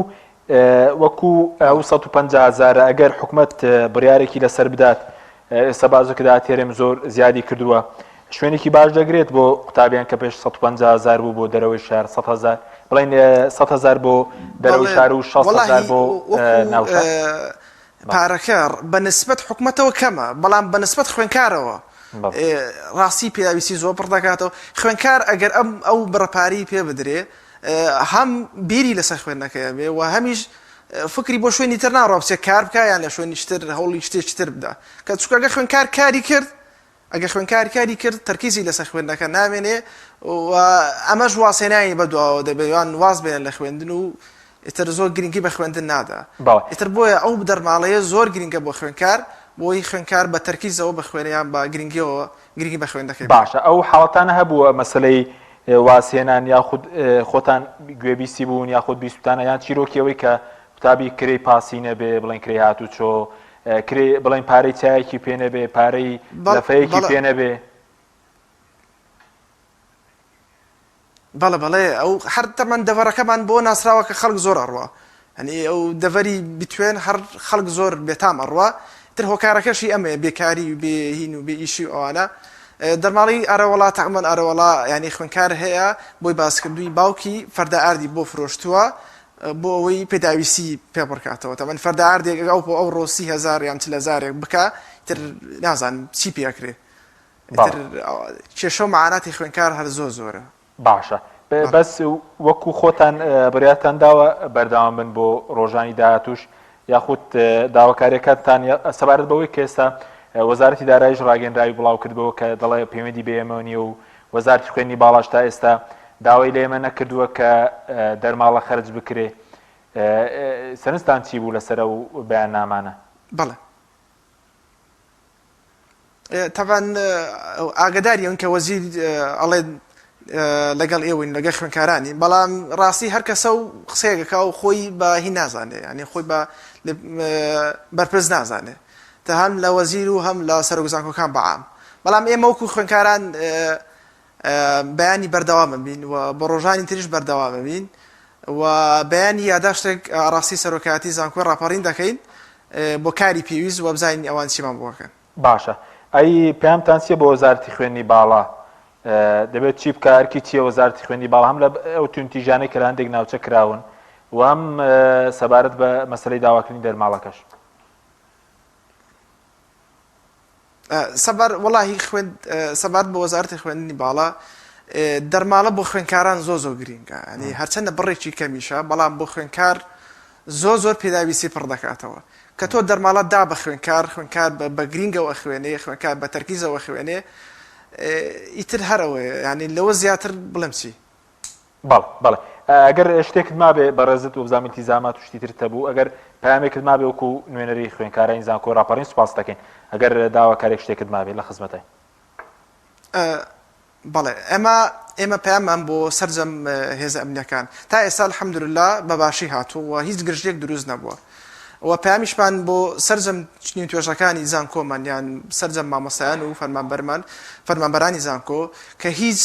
وەکو ئەو 150 هەزارە ئەگەر حکومەت بڕیارێکی لەسەر بدات ئێستا بازوکە داهاتی هەرێم زۆر زیادی کردووە شوێنێکی باش دەگرێت بۆ قوتابیان کە پێش 150 هزار بوو بۆ دەرەوەی شار 100 هزار بڵێن 100 هزار بۆ دەرەوەی شار و 6 هزار بۆ ناوشار پارەکە بە نسبەت حکومەتەوە کەمە، بەڵام بە نسبەت خوێندکارەوە ڕاستی پێداویستی زۆر پڕ دەکاتەوە. خوێندکار ئەگەر ئەم ئەو بڕە پارەی پێ بدرێ هەم بیری لەسەر خوێندنەکەی ئەبێ و هەمیش فکری بۆ شوێنی تر ناڕوا بچێ کار بکا یان لە شوێنیش تر هەوڵی شتێکی تر بدا کە چونکە ئەگەر خوێندکار کاری کرد ئەگەر خوێندکار کاری کرد تەرکیزی لەسەر خوێندنەکە نامێنێ و ئەمەش وازهێنانی بەدواوە دەبێت یان واز بێنن لە خوێندن و ئیتر زۆر گرنگی بە خوێندن نادا ئیتر بۆیە ئەو دەرماڵەیە زۆر گرنگە بۆ خوێندکار بۆی خوێندکار بە تەرکیزەوە بخوێنێ یان بە گرنگیەوە گرنگی بە خوێندەکەی بدات. باشە ئەو حاڵەتانە هەبووە مەسەلەی وازهێنان یاخود خۆتان گوێبیستی بوون یاخود بیستوتانە یان چیرۆکی ئەوەی کە قوتابی کرێی پاسی نەبێ بڵێن کرێی هاتوچۆ کرێ بڵێن پارەی چایەکی پێ نەبێ پارەی لەفەیەکی پێ نەبێ. بەڵێ بەڵێ ئەو هەر تەمەن دەڤەرەکەمان بۆ ناسراوە کە خەڵک زۆر ئەڕوا هەنی ئەو دەڤەری بتوێن هەر خەڵک زۆر بێتام ئەڕوا تر هۆکارەکەشی ئەمەیە بێکاری و بێهین و بێ ئیشی و ئەوانە دەرماڵی ئارەوەڵا تەمەن ئارەوەڵا ینی خوێنکار هەیە بۆی باسکردووی باوکی فەردە ئاردی بۆ فرۆشتووە بۆ ئەوەی پێداویستی پێ پڕکاتەوە تەمەن فەردە ئاردێک ئەو بۆ ئەو ڕۆ 30هزار یان 40 هزارێک بکە تر نازانم چی پێکرێ ئیتر کێشە و معاناتی خوێندکار هەر زۆر زۆرە. باشە بەس وەکو خۆتان بڕیارتان داوە بەردەوام بن بۆ ڕۆژانی داهاتوش یاخود داواکاریەکانتان سەبارەت بەوەی کە ئێستا وەزارەتی دارایش ڕاگەنراوی بڵاو کردەوە کە دەڵێ پەیوەندی بە ئێمەوە نییە و وەزارەتی خوێندنی باڵاش تا ئێستا داوای لە ئێمە نەکردووە کە دەرماڵە خەرج بکرێ سەرنجتان چی بوو لەسەر ئەو بەیاننامانە؟ بەڵێ تەبعەن ئاگداری ئەون کە وەزیر ئەڵێ لەگەڵ ئێوەین لەگەڵ خوێنکارانی بەڵام ڕاستی هەر کەسە و قسەیەکەکە و خۆی بە هی نازانێ ینی خۆی بە بەرپرس نازانێ تا هەم لە وەزیر و هەم لە سەرۆک زانکۆکان بەعام بەڵام ئێمە وەکو خوێنکاران بەیانی بەردەوامە بین و بۆ ڕۆژانی تریش بەردەوامە بین و بەیانی یاداشتێک ئاڕاستەی سەرۆکایەتی زانکۆی ڕاپەڕین دەکەین بۆ کاری پێویست و بزانین ئەوان چیمان بۆ ئەکەن. باشە ئەی پەیامتان چیە بۆ وەزارەتی خوێندنی باڵا دەبێت چی بکا ئەرکی چیە وەزارەتی خوێندنی باڵا هەم لە ئەو توندتیژانەی کە لە هەندێک ناوچە کراون و هەم سەبارەت بە مەسەلەی داواکردنی دەرماڵەکەش؟ سەبار وەڵاهی خوێند سەبارەت بە وەزارەتی خوێندنی باڵا دەرماڵە بۆ خوێندکاران زۆر زۆر گرینگە ینی هەرچەندە بڕێکی کەمیشە بەڵام بۆ خوێندکار زۆر زۆر پێداویستی پڕ دەکاتەوە کە تۆ دەرماڵە دا بە خوێندکار خوێندکار بە گرینگەوە خوێنێ خوێندکار بە تەرکیزەوە خوێنێ ئیتر هەرەوەیە ینی لەوە زیاتر بڵێم چی بەڵێ بەڵێ ئەگەر شتێکت مابێ بەڕێزت وەبزانم ئیلتیزامات و شتی ترت هەبوو ئەگەر پەیامێکت مابێ وەکو نوێنەری خوێندکارانی زانکۆی ڕاپەڕین سوپاست دەکەین ئەگەر داواکارێک شتێکت مابێ لە خزمەتای. بەڵێ ئێمە ئێمە پەیاممان بۆ سەرجەم هێزە ئەمنیەکان تا ئێستا الحمدللە بە باشی هاتووە و هیچ گرژیەک دروست نەبووە و پەیامیشمان بۆ سەرجەم چنین توێژەکانی زانکۆمان یان سەرجەم مامۆستایان و فەرمانبەرمان فەرمانبەرانی زانکۆ کە هیچ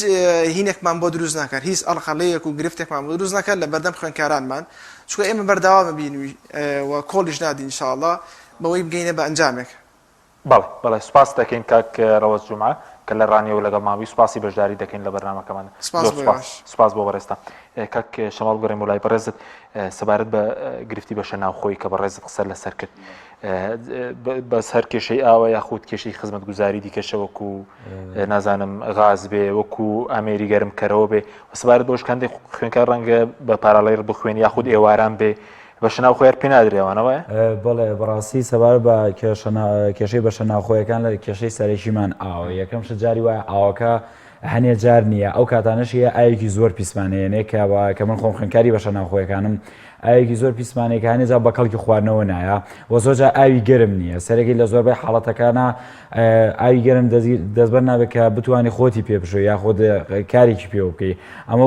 هینێکمان بۆ دروست ناکەن هیچ ئەڵقەڵەیەک و گرفتێکمان بۆ دروست نەکەن لە بەردەم خوێندکارانمان چونکە ئێمە بەردەوام بین و کۆڵیش نادین ان شاء اللە بەوەی بگەینە بە ئەنجامێک. بەڵێ بەڵێ سوپاست دەکەین کاک ڕەوەز جومعە. کە لە ڕانیەوە لەگەڵمان بووی سوپاسی بەشداری دەکەین لە بەرنامەکەمان. سپاس زۆر بۆ سوپاس. ئێوەش. سوپاس بۆ بەڕێزتان. کاک شەماڵ بگەڕێمەوە لای بەڕێزت سەبارەت بە گرفتی بەشە ناوخۆی کە بەڕێزت قسە لەسەر کرد. بەس هەر کێشەی ئاوە یاخود کێشەی خزمەتگوزاری دیکەشە وەکو نازانم غاز بێ وەکو ئامێری گەرمکەرەوە بێ و سەبارەت بەوەش کە هەندێک خوێندکار ڕەنگە بە پارالێل بخوێن یاخود ئێواران بێ بەشە ناوخۆی هەر پێ نادرێ ئەوانە وایە؟ بەڵێ بەڕاستی سەبارەت بە کێشەی بەشە ناوخۆیەکان لە کێشەی سەرەکیمان ئاوە یەکەم شت جاری وایە ئاوەکە هەنێ جار نییە ئەو کاتانەش هەیە ئاوێکی زۆر پیسمان هەیەنێ کە کە من خۆم خوێندکاری بەشە ناوخۆیەکانم ئاوێکی زۆر پیسمانەیە کە هەنێ جار بە کەڵکی خواردنەوە نایە و زۆر جار ئاوی گەرم نییە سەرەکی لە زۆربەی حاڵەتەکانە ئاوی گەرم دەستبەر نابێت کە بتوانانی خۆتی پێ بشۆی یاخود کارێکی پێوە بکەی ئەمە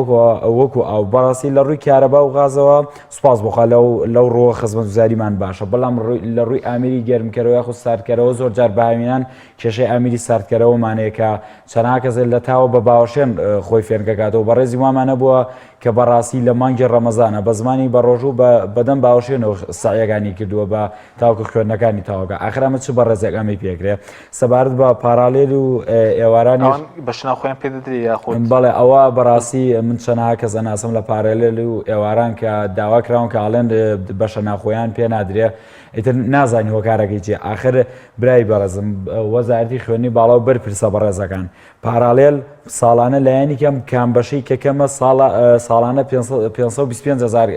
وەکو ئاو بەڕاستی لە ڕووی کارەبا و غازەوە سوپاس بۆخوا لەو لەو ڕووە خزمەتگوزاریمان باشە بەڵام لە ڕووی ئامێری گەرمکەرەوە یاخود ساردکەرەوە زۆر جار بەهاوینان کێشەی ئامیری ساردکەرەوەمان هەیە کە چەنها کەسێک لە تاوە بە باوەشێن خۆی فێنکەکاتەوە بەڕێزی وامان هەبووە کە بەڕاستی لە مانگی ڕەمەزانە بە زمانی بە ڕۆژوو بە بەدەم باوەشێنەوە سەعیەکانی کردووە بە تاوەکو خوێندنەکانی تاوەکە ئاخر ئەمە چ بەڕێزێک ئەمەی پێکرێ سەبارەت بە پارالێل و ئێوارانیش ئەوان بە شناو خۆیان پێ دەدرێ یاخود بەڵێ ئەوە بەڕاستی من چەنها کەس ئەناسم لە پارالێل و ئێواران کە داوا کراون کە ئاڵێن بەشە ناخۆیان پێ نادرێ ئیتر نازانی هۆکارەکەی چیە ئاخر برای بەڕێزم وەزارەتی خوێندنی باڵا و بەرپرسە بەڕێزەکان پاراڵێل ساڵانە لایەنی کەم کام بەشەی کە کەمە ساڵە ساڵانە 525 هزار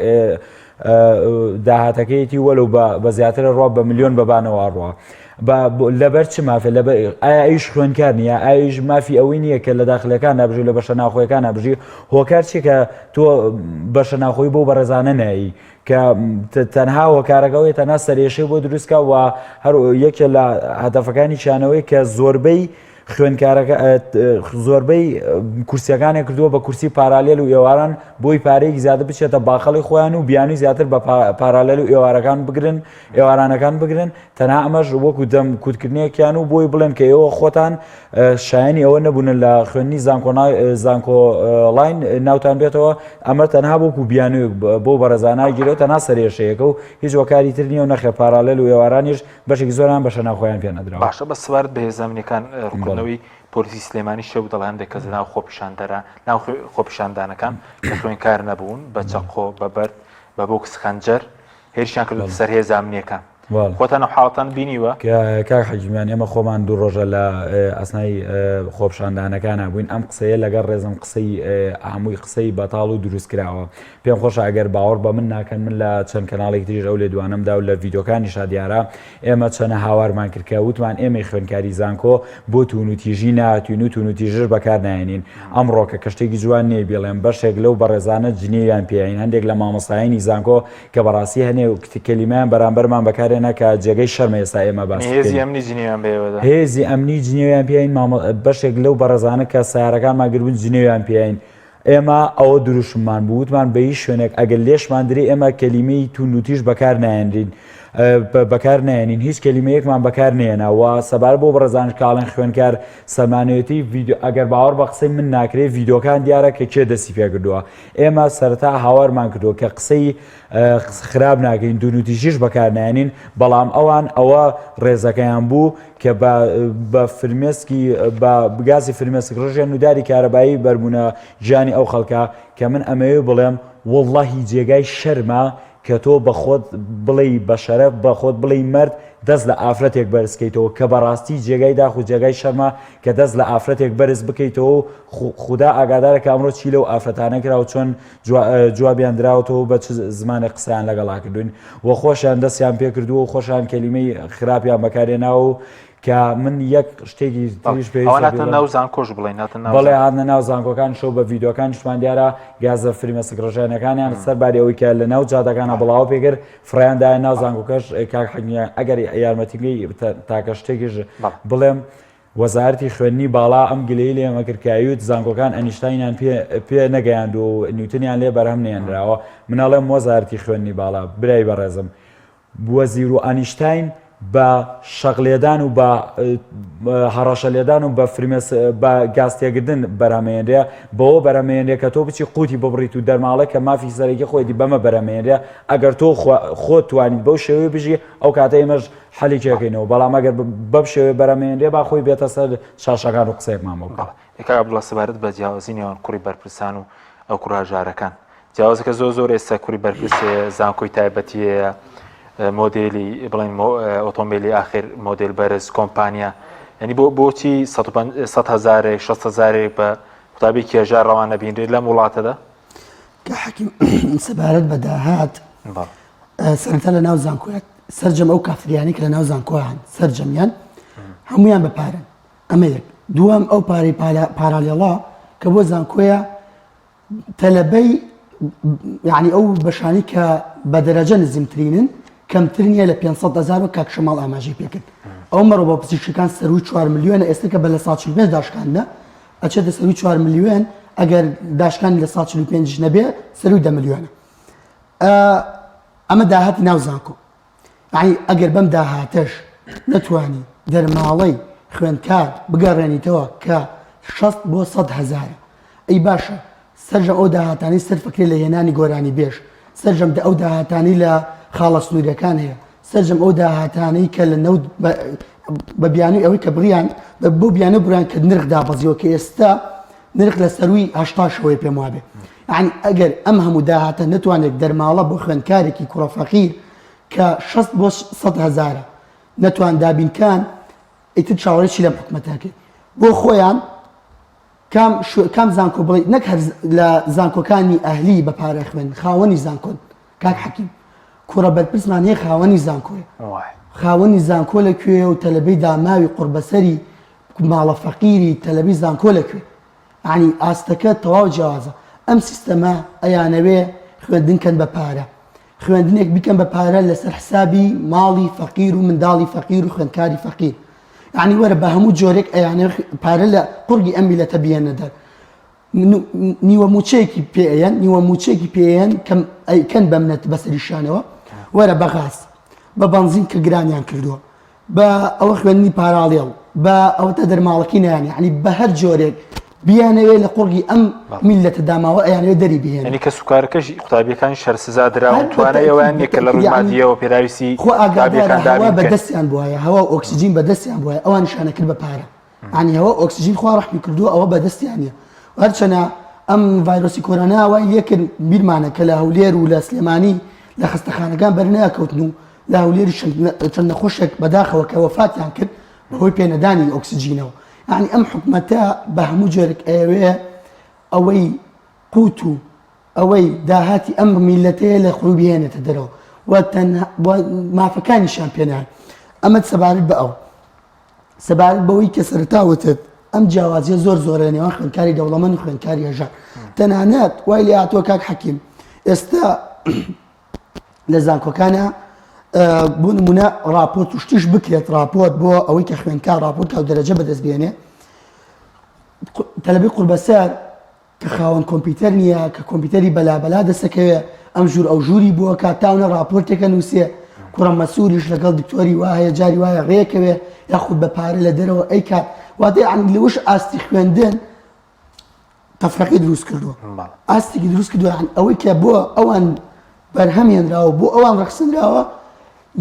داهاتەکەیەتی وەلو بە زیاترە ڕوا بە ملیۆن بەبانەوە ڕوا لەبەر چ مافێ لەبەر ئایا ئەویش خوێندکار نییە ئایش مافی ئەوەی نییە کە لە داخلەکان نابژی لە بەشە ناخۆیەکان نابژی هۆکار چی کە تۆ بەشە ناخۆی بۆ بەڕێزانە نایی کە تەنها هۆکارەکە ئەوەیە تەنها سەرێشەی بۆ دروستکا و هەر یەکێ لە هەدەفەکانی چیانەوەی کە زۆربەی خوێندکارەکە زۆربەی کورسیەکانی کردووە بە کورسی پارالێل و ئێواران بۆی پارەیەکی زیاتر بچێتە باخەڵی خۆیان و بیانوی زیاتر بە پارالێل و ئێوارەکان بگرن ئێوارانەکان بگرن تەنها ئەمەش وەکو دەم کوتکردنێکیان و بۆی بڵێن کە ئێوە خۆتان شایانی ئەوە نەبوون لە خوێندنی زانکۆ لاین ناوتان بێتەوە ئەمە تەنها وەکو بیانوویەک بۆ بەڕێزانە گیرەوە تەنها سەرێشەیەکە و هیچ هۆکاری تر نییە و نەخێر پارالێل و ئێوارانیش بەشێکی زۆران بەشە ناوخۆیان پێ نەدراوە. باشە بەس سەبارەت بە هێزە ئەمنیەکان ڕوونکردنەوەی پۆلیسی سلێمانی شەو دەڵێ هەندێک کەس لەناو خۆپیشاندەران ناو خۆپیشاندانەکان کە خوێندکار نەبوون بە چەقۆ بە بەرد بە بۆکس خەنجەر هێرشیان کردووەتە سەر هێزە ئەمنیەکان. خۆتان ئەو حاڵەتان بینیوە؟ کاک حەکیم گیان ئێمە خۆمان دوو ڕۆژە لە ئەسنای خۆپیشاندانەکانا بووین ئەم قسەیە لەگەڵ ڕێزم قسەی هەمووی قسەی بەتاڵ و دروست کراوە پێم خۆشە ئەگەر باوەڕ بە من ناکەن من لە چەند کەناڵێکی تریش ئەو لێدوانەم دا و لە ڤیدۆکانیشا دیارە ئێمە چەنە هاوارمان کرد کە وتمان ئێمەی خوێندکاری زانکۆ بۆ توونوتیژی ناتوین و توونوتیژش بەکار نایەنین ئەمڕۆکە کە شتێکی جوان نییە بیڵێم بەشێک لەو بەڕێزانە جنێویان پێین هەندێک لە مامۆستایانی زانکۆ کە بەڕاستی هەنێ کەلیمەیان بەرامبەرمان بەکارهێنا کە جێگەی شەرمە ئێستا ئێمە باسی هێزی بکەین. ئەمنی جنێویان بە ئێوە دا. هێزی ئەمنی جنێویان پێین مامۆ بەشێک لەو بەڕێزانە کە سەیارەکانمان گربوون جنێویان پێین ئێمە ئەوە دروشممان بوو وتمان بە هیچ شوێنێک ئەگەر لێشمان درێ ئێمە کەلیمەی توندوتیژ بەکار نایەنرین بەکار نایەنین هیچ کەلیمەیەکمان بەکار نێنا و سەبارەت بۆ بەڕێزانش کاڵێن خوێنکار سەلمانەوەتی ڤیدیۆ ئەگەر باوەڕ بە قسەی من ناکرێ ڤیدیۆکان دیارە کە کێ دەستی پێکردووە ئێمە سەرەتا هاوارمان کردووە کە قسەی خراپ ناکەین دونوتیژیش بەکار نایەنین بەڵام ئەوان ئەوە ڕێزەکەیان بوو کە بە فرمێسکی بە گازی فرمێسک ڕژێن و داری کارەبایی بەربوونە گیانی ئەو خەڵکە کە من ئەمەوێ بڵێم وەڵڵاهی جێگای شەرمە کە تۆ بە خۆت بڵێی بە شەرەف بە خۆت بڵێی مەرد دەست لە ئافرەتێک بەرز کەیتەوە کە بەڕاستی جێگای داخ و جێگای شەرمە کە دەست لە ئافرەتێک بەرز بکەیتەوە و خودا ئاگادارە کە ئەمڕۆ چی لەو ئافرەتانە کرا و چۆن جوابیان دراوەتەوە و بە چ زمانێک قسەیان لەگەڵا کردوین و خۆشیان دەستیان پێکردووە و خۆشیان کەلیمەی خراپیان بەکارهێناوە و کە من یەک شتێکی تریش پێویستە ئەوان هاتنە بڵێم. ناو زانکۆش بڵێن هاتنە ناو بەڵێ زانکۆ. هاتنە ناو زانکۆکانیشەوە بە ڤیدیۆکانیشمان دیارە گازە فرمێسک ڕژێنەکانیان سەر باری ئەوەی کە لە ناو جادەکانە بڵاوە پێکرد فڕێیان دایە ناو زانکۆکەش کاک حەکیم ئەگەر یارمەتیکەی تاکە شتێکیش بڵێم وەزارەتی خوێندنی باڵا ئەم گلەیی لێ ئێمە کرد کە ئەیوت زانکۆکان ئەنیشتاینیان پێ پێ نەگەیاندووە و نیوتنیان لێ بەرهەم نەهێنراوە من ئەڵێم وەزارەتی خوێندنی باڵا برای بەڕێزم وەزیر و ئەنیشتاین بە شەق لێدان و بە هەڕەشە لێدان و بە فرمێس بە گاز تێگردن بەرهەمێنرێ بەوە بەرهەمێنرێ کە تۆ بچی قوتی ببڕیت و دەرماڵە کە مافی سەرەکی خۆیەتی بەمە بەرهەمێنرێ ئەگەر تۆ خۆت توانیت بەو شێوەیە بژی ئەو کاتە ئێمەش حەلی کێکەینەوە بەڵام ئەگەر بەم شێوەیە بەرهەمێنرێ با خۆی بێتە سەر شاشەکان و قسەیەکمان بۆ بکات. کاک عەبدوڵا سەبارەت بە جیاوازی نێوان کوڕی بەرپرسان و ئەو کوڕە هەژارەکان جیاوازەکە زۆر زۆر ئێستا کوڕی بەرپرس هەیە زانکۆی تایبەتی هەیە مۆدێلی بڵێن ئۆتۆمبیلی ئاخر مۆدێل بەرز کۆمپانیا یعنی بۆ بۆچی 100 هزارێک 6 هزارێک بە قوتابی هەژار ڕەوان نەبینرێت لەم وڵاتەدا کە حەکیم سەبارەت بە داهات سەرەتا لە ناو زانکۆیات سەرجەم ئەو کافریانی کە لە ناو زانکۆیان سەرجەمیان هەمویان بە پارەن ئەمە یەک دووەم ئەو پارەی پارالێڵا کە بۆ زانکۆیە تەلەبەی یعنی ئەو بەشانی کە بە دەرەجە نزمترینن کەمتر نییە لە 500 هزار و کاک شەماڵ ئاماژەی پێکرد ئەو مەڕۆ بۆ پزیشکەکان سەروی 4 ملیۆنە ئێستا کە بە لە سا 45 داشکاندە ئەچێتە سەروی 4 ملیۆن ئەگەر داشکانی لە سا 45 نەبێ سەروی 10 ملیۆنە ئەمە داهاتی ناو زانکۆ یەعنی ئەگەر بەم داهاتەش نەتوانی دەرماڵەی خوێندکار بگەڕێنیتەوە کە 60 بۆ 100 هەزارە ئەی باشە سەرجەم ئەو داهاتانەی سەرفەکرێ لە هێنانی گۆرانیبێژ سەرجەم ئەو داهاتانەی لە خاڵە سنووریەکان هەیە سەرجەم ئەو داهاتانەی کە لە نەوت بە بیانوی ئەوەی کە بڕیان بۆ بیانە بڕیان کە نرخ دابەزیوە کە ئێستا نرخ لە سەروی هەشتاشەوەی پێم وابێ یعنی ئەگەر ئەم هەموو داهاتە نەتوانێت دەرماڵە بۆ خوێندکارێکی کوڕە فەقیر کە 60 بۆ 100 هەزارە نەتوان دابینکان ئیتر چاوەڕێ چی لەم حکومەتەکەی بۆ خۆیان کام کام زانکۆ بڵێ نەک هەر لە زانکۆکانی ئەهلی بە پارە خوێن خاوەنی زانکۆن کاک حەکیم کوڕە بەرپرسمان هەیە خاوەنی زانکۆیە خاوەنی زانکۆ لە کوێ و تەلەبەی داماوی قوڕبەسەری ماڵە فەقیری تەلەبی زانکۆ لە کوێ یعنی ئاستەکە تەواو جیاوازە ئەم سیستەمە ئەیانەوێ خوێندن کەن بە پارە خوێندنێک بیکەن بە پارە لەسەر حسابی ماڵی فەقیر و منداڵی فەقیر و خوێندکاری فەقیر یعنی وەرە بە هەموو جۆرێک ئەیانەوێ پارە لە قوڕگی ئەم میلەتە بێنە دەر نیوە موچەیەکی پێ ئەیەن نیوە موچەیەکی پێ ئەیەن کەم ئەیکەن بەمنەت بەسەریشانەوە وەرە بە غاز بە بەنزین کە گرانیان کردووە بە ئەوە خوێندنی پاراڵێڵ بە ئەوەتا دەرماڵەکەی نایان یعنی بە هەر جۆرێک بیانەوێ لە قوڕگی ئەم میللەتە داماوە ئەیانەوێ دەری بهێنن. یانی کەسوکارەکەش قوتابیەکانی شەر سزا دراون توانای ئەوەیان نیە کە لە ڕووی مادیەوە پێداویستی خۆ ئاگادارە قوتابیەکان هەوا دابین بکەن. بەدەستیان بوایە هەوا و ئۆکسجین بەدەستیان بوایە ئەوانیشیان ئەکرد بە پارە یانی هەوا و ئۆکسجین خوا ڕەحمی کردووە ئەوە بەدەستیان نیە هەرچەنە ئەم ڤایرۆسی کۆرۆنا وای لێکرد بیرمانە کە لە هەولێر و لە سلێمانی لە خەستەخانەکان بەرناکەوتن و لە هەولێریش چەند نەخۆشێک بەداخەوە کە وەفاتیان کرد بەهۆی پێنەدانی ئۆکسجینەوە یعنی ئەم حکومەتە بە هەموو جۆرێک ئەیەوێ ئەوەی قوت و ئەوەی داهاتی ئەم میلەتەیە لە خۆی بهێنێتە دەرەوە و تەنها مافەکانیشیان پێنان ئەمە سەبارەت بە ئەو سەبارەت بەوەی کە سەرەتا وتت ئەم جیاوازیە زۆر زۆرە لە نێوان خوێندکاری دەوڵەمەند و خوێندکاری هەژار تەنانەت وای لێ هاتووە کاک حەکیم ئێستا لە زانکۆکانە بۆ نمونە راپۆرت و شتیش بکرێت راپۆرت بۆ ئەوەی کە خوێندکار راپۆرت کا و دەرەجە بەدەست بێنێ تەلەبەی قوربەسەر کە خاوەن کۆمپیوتەر نییە کە کۆمپیوتەری بەلابەلا دەسەکەوێ ئەم ژوور ئەو ژووری بووە کا تاونە راپۆرتێکە نووسێ کوڕە مەسووریش لەگەڵ دکتۆری وا هەیە جاری وایە ڕێکەوێ یاخود بە پارە لە دەرەوە ئەیکات واتە یعنی لەوەش ئاستی خوێندن تەفرەقی دروست کردووە ئاستێکی دروست کردووە یعنی ئەوەی کە بۆ ئەوان بەرهەم هێنراوە بۆ ئەوان ڕەخسنراوە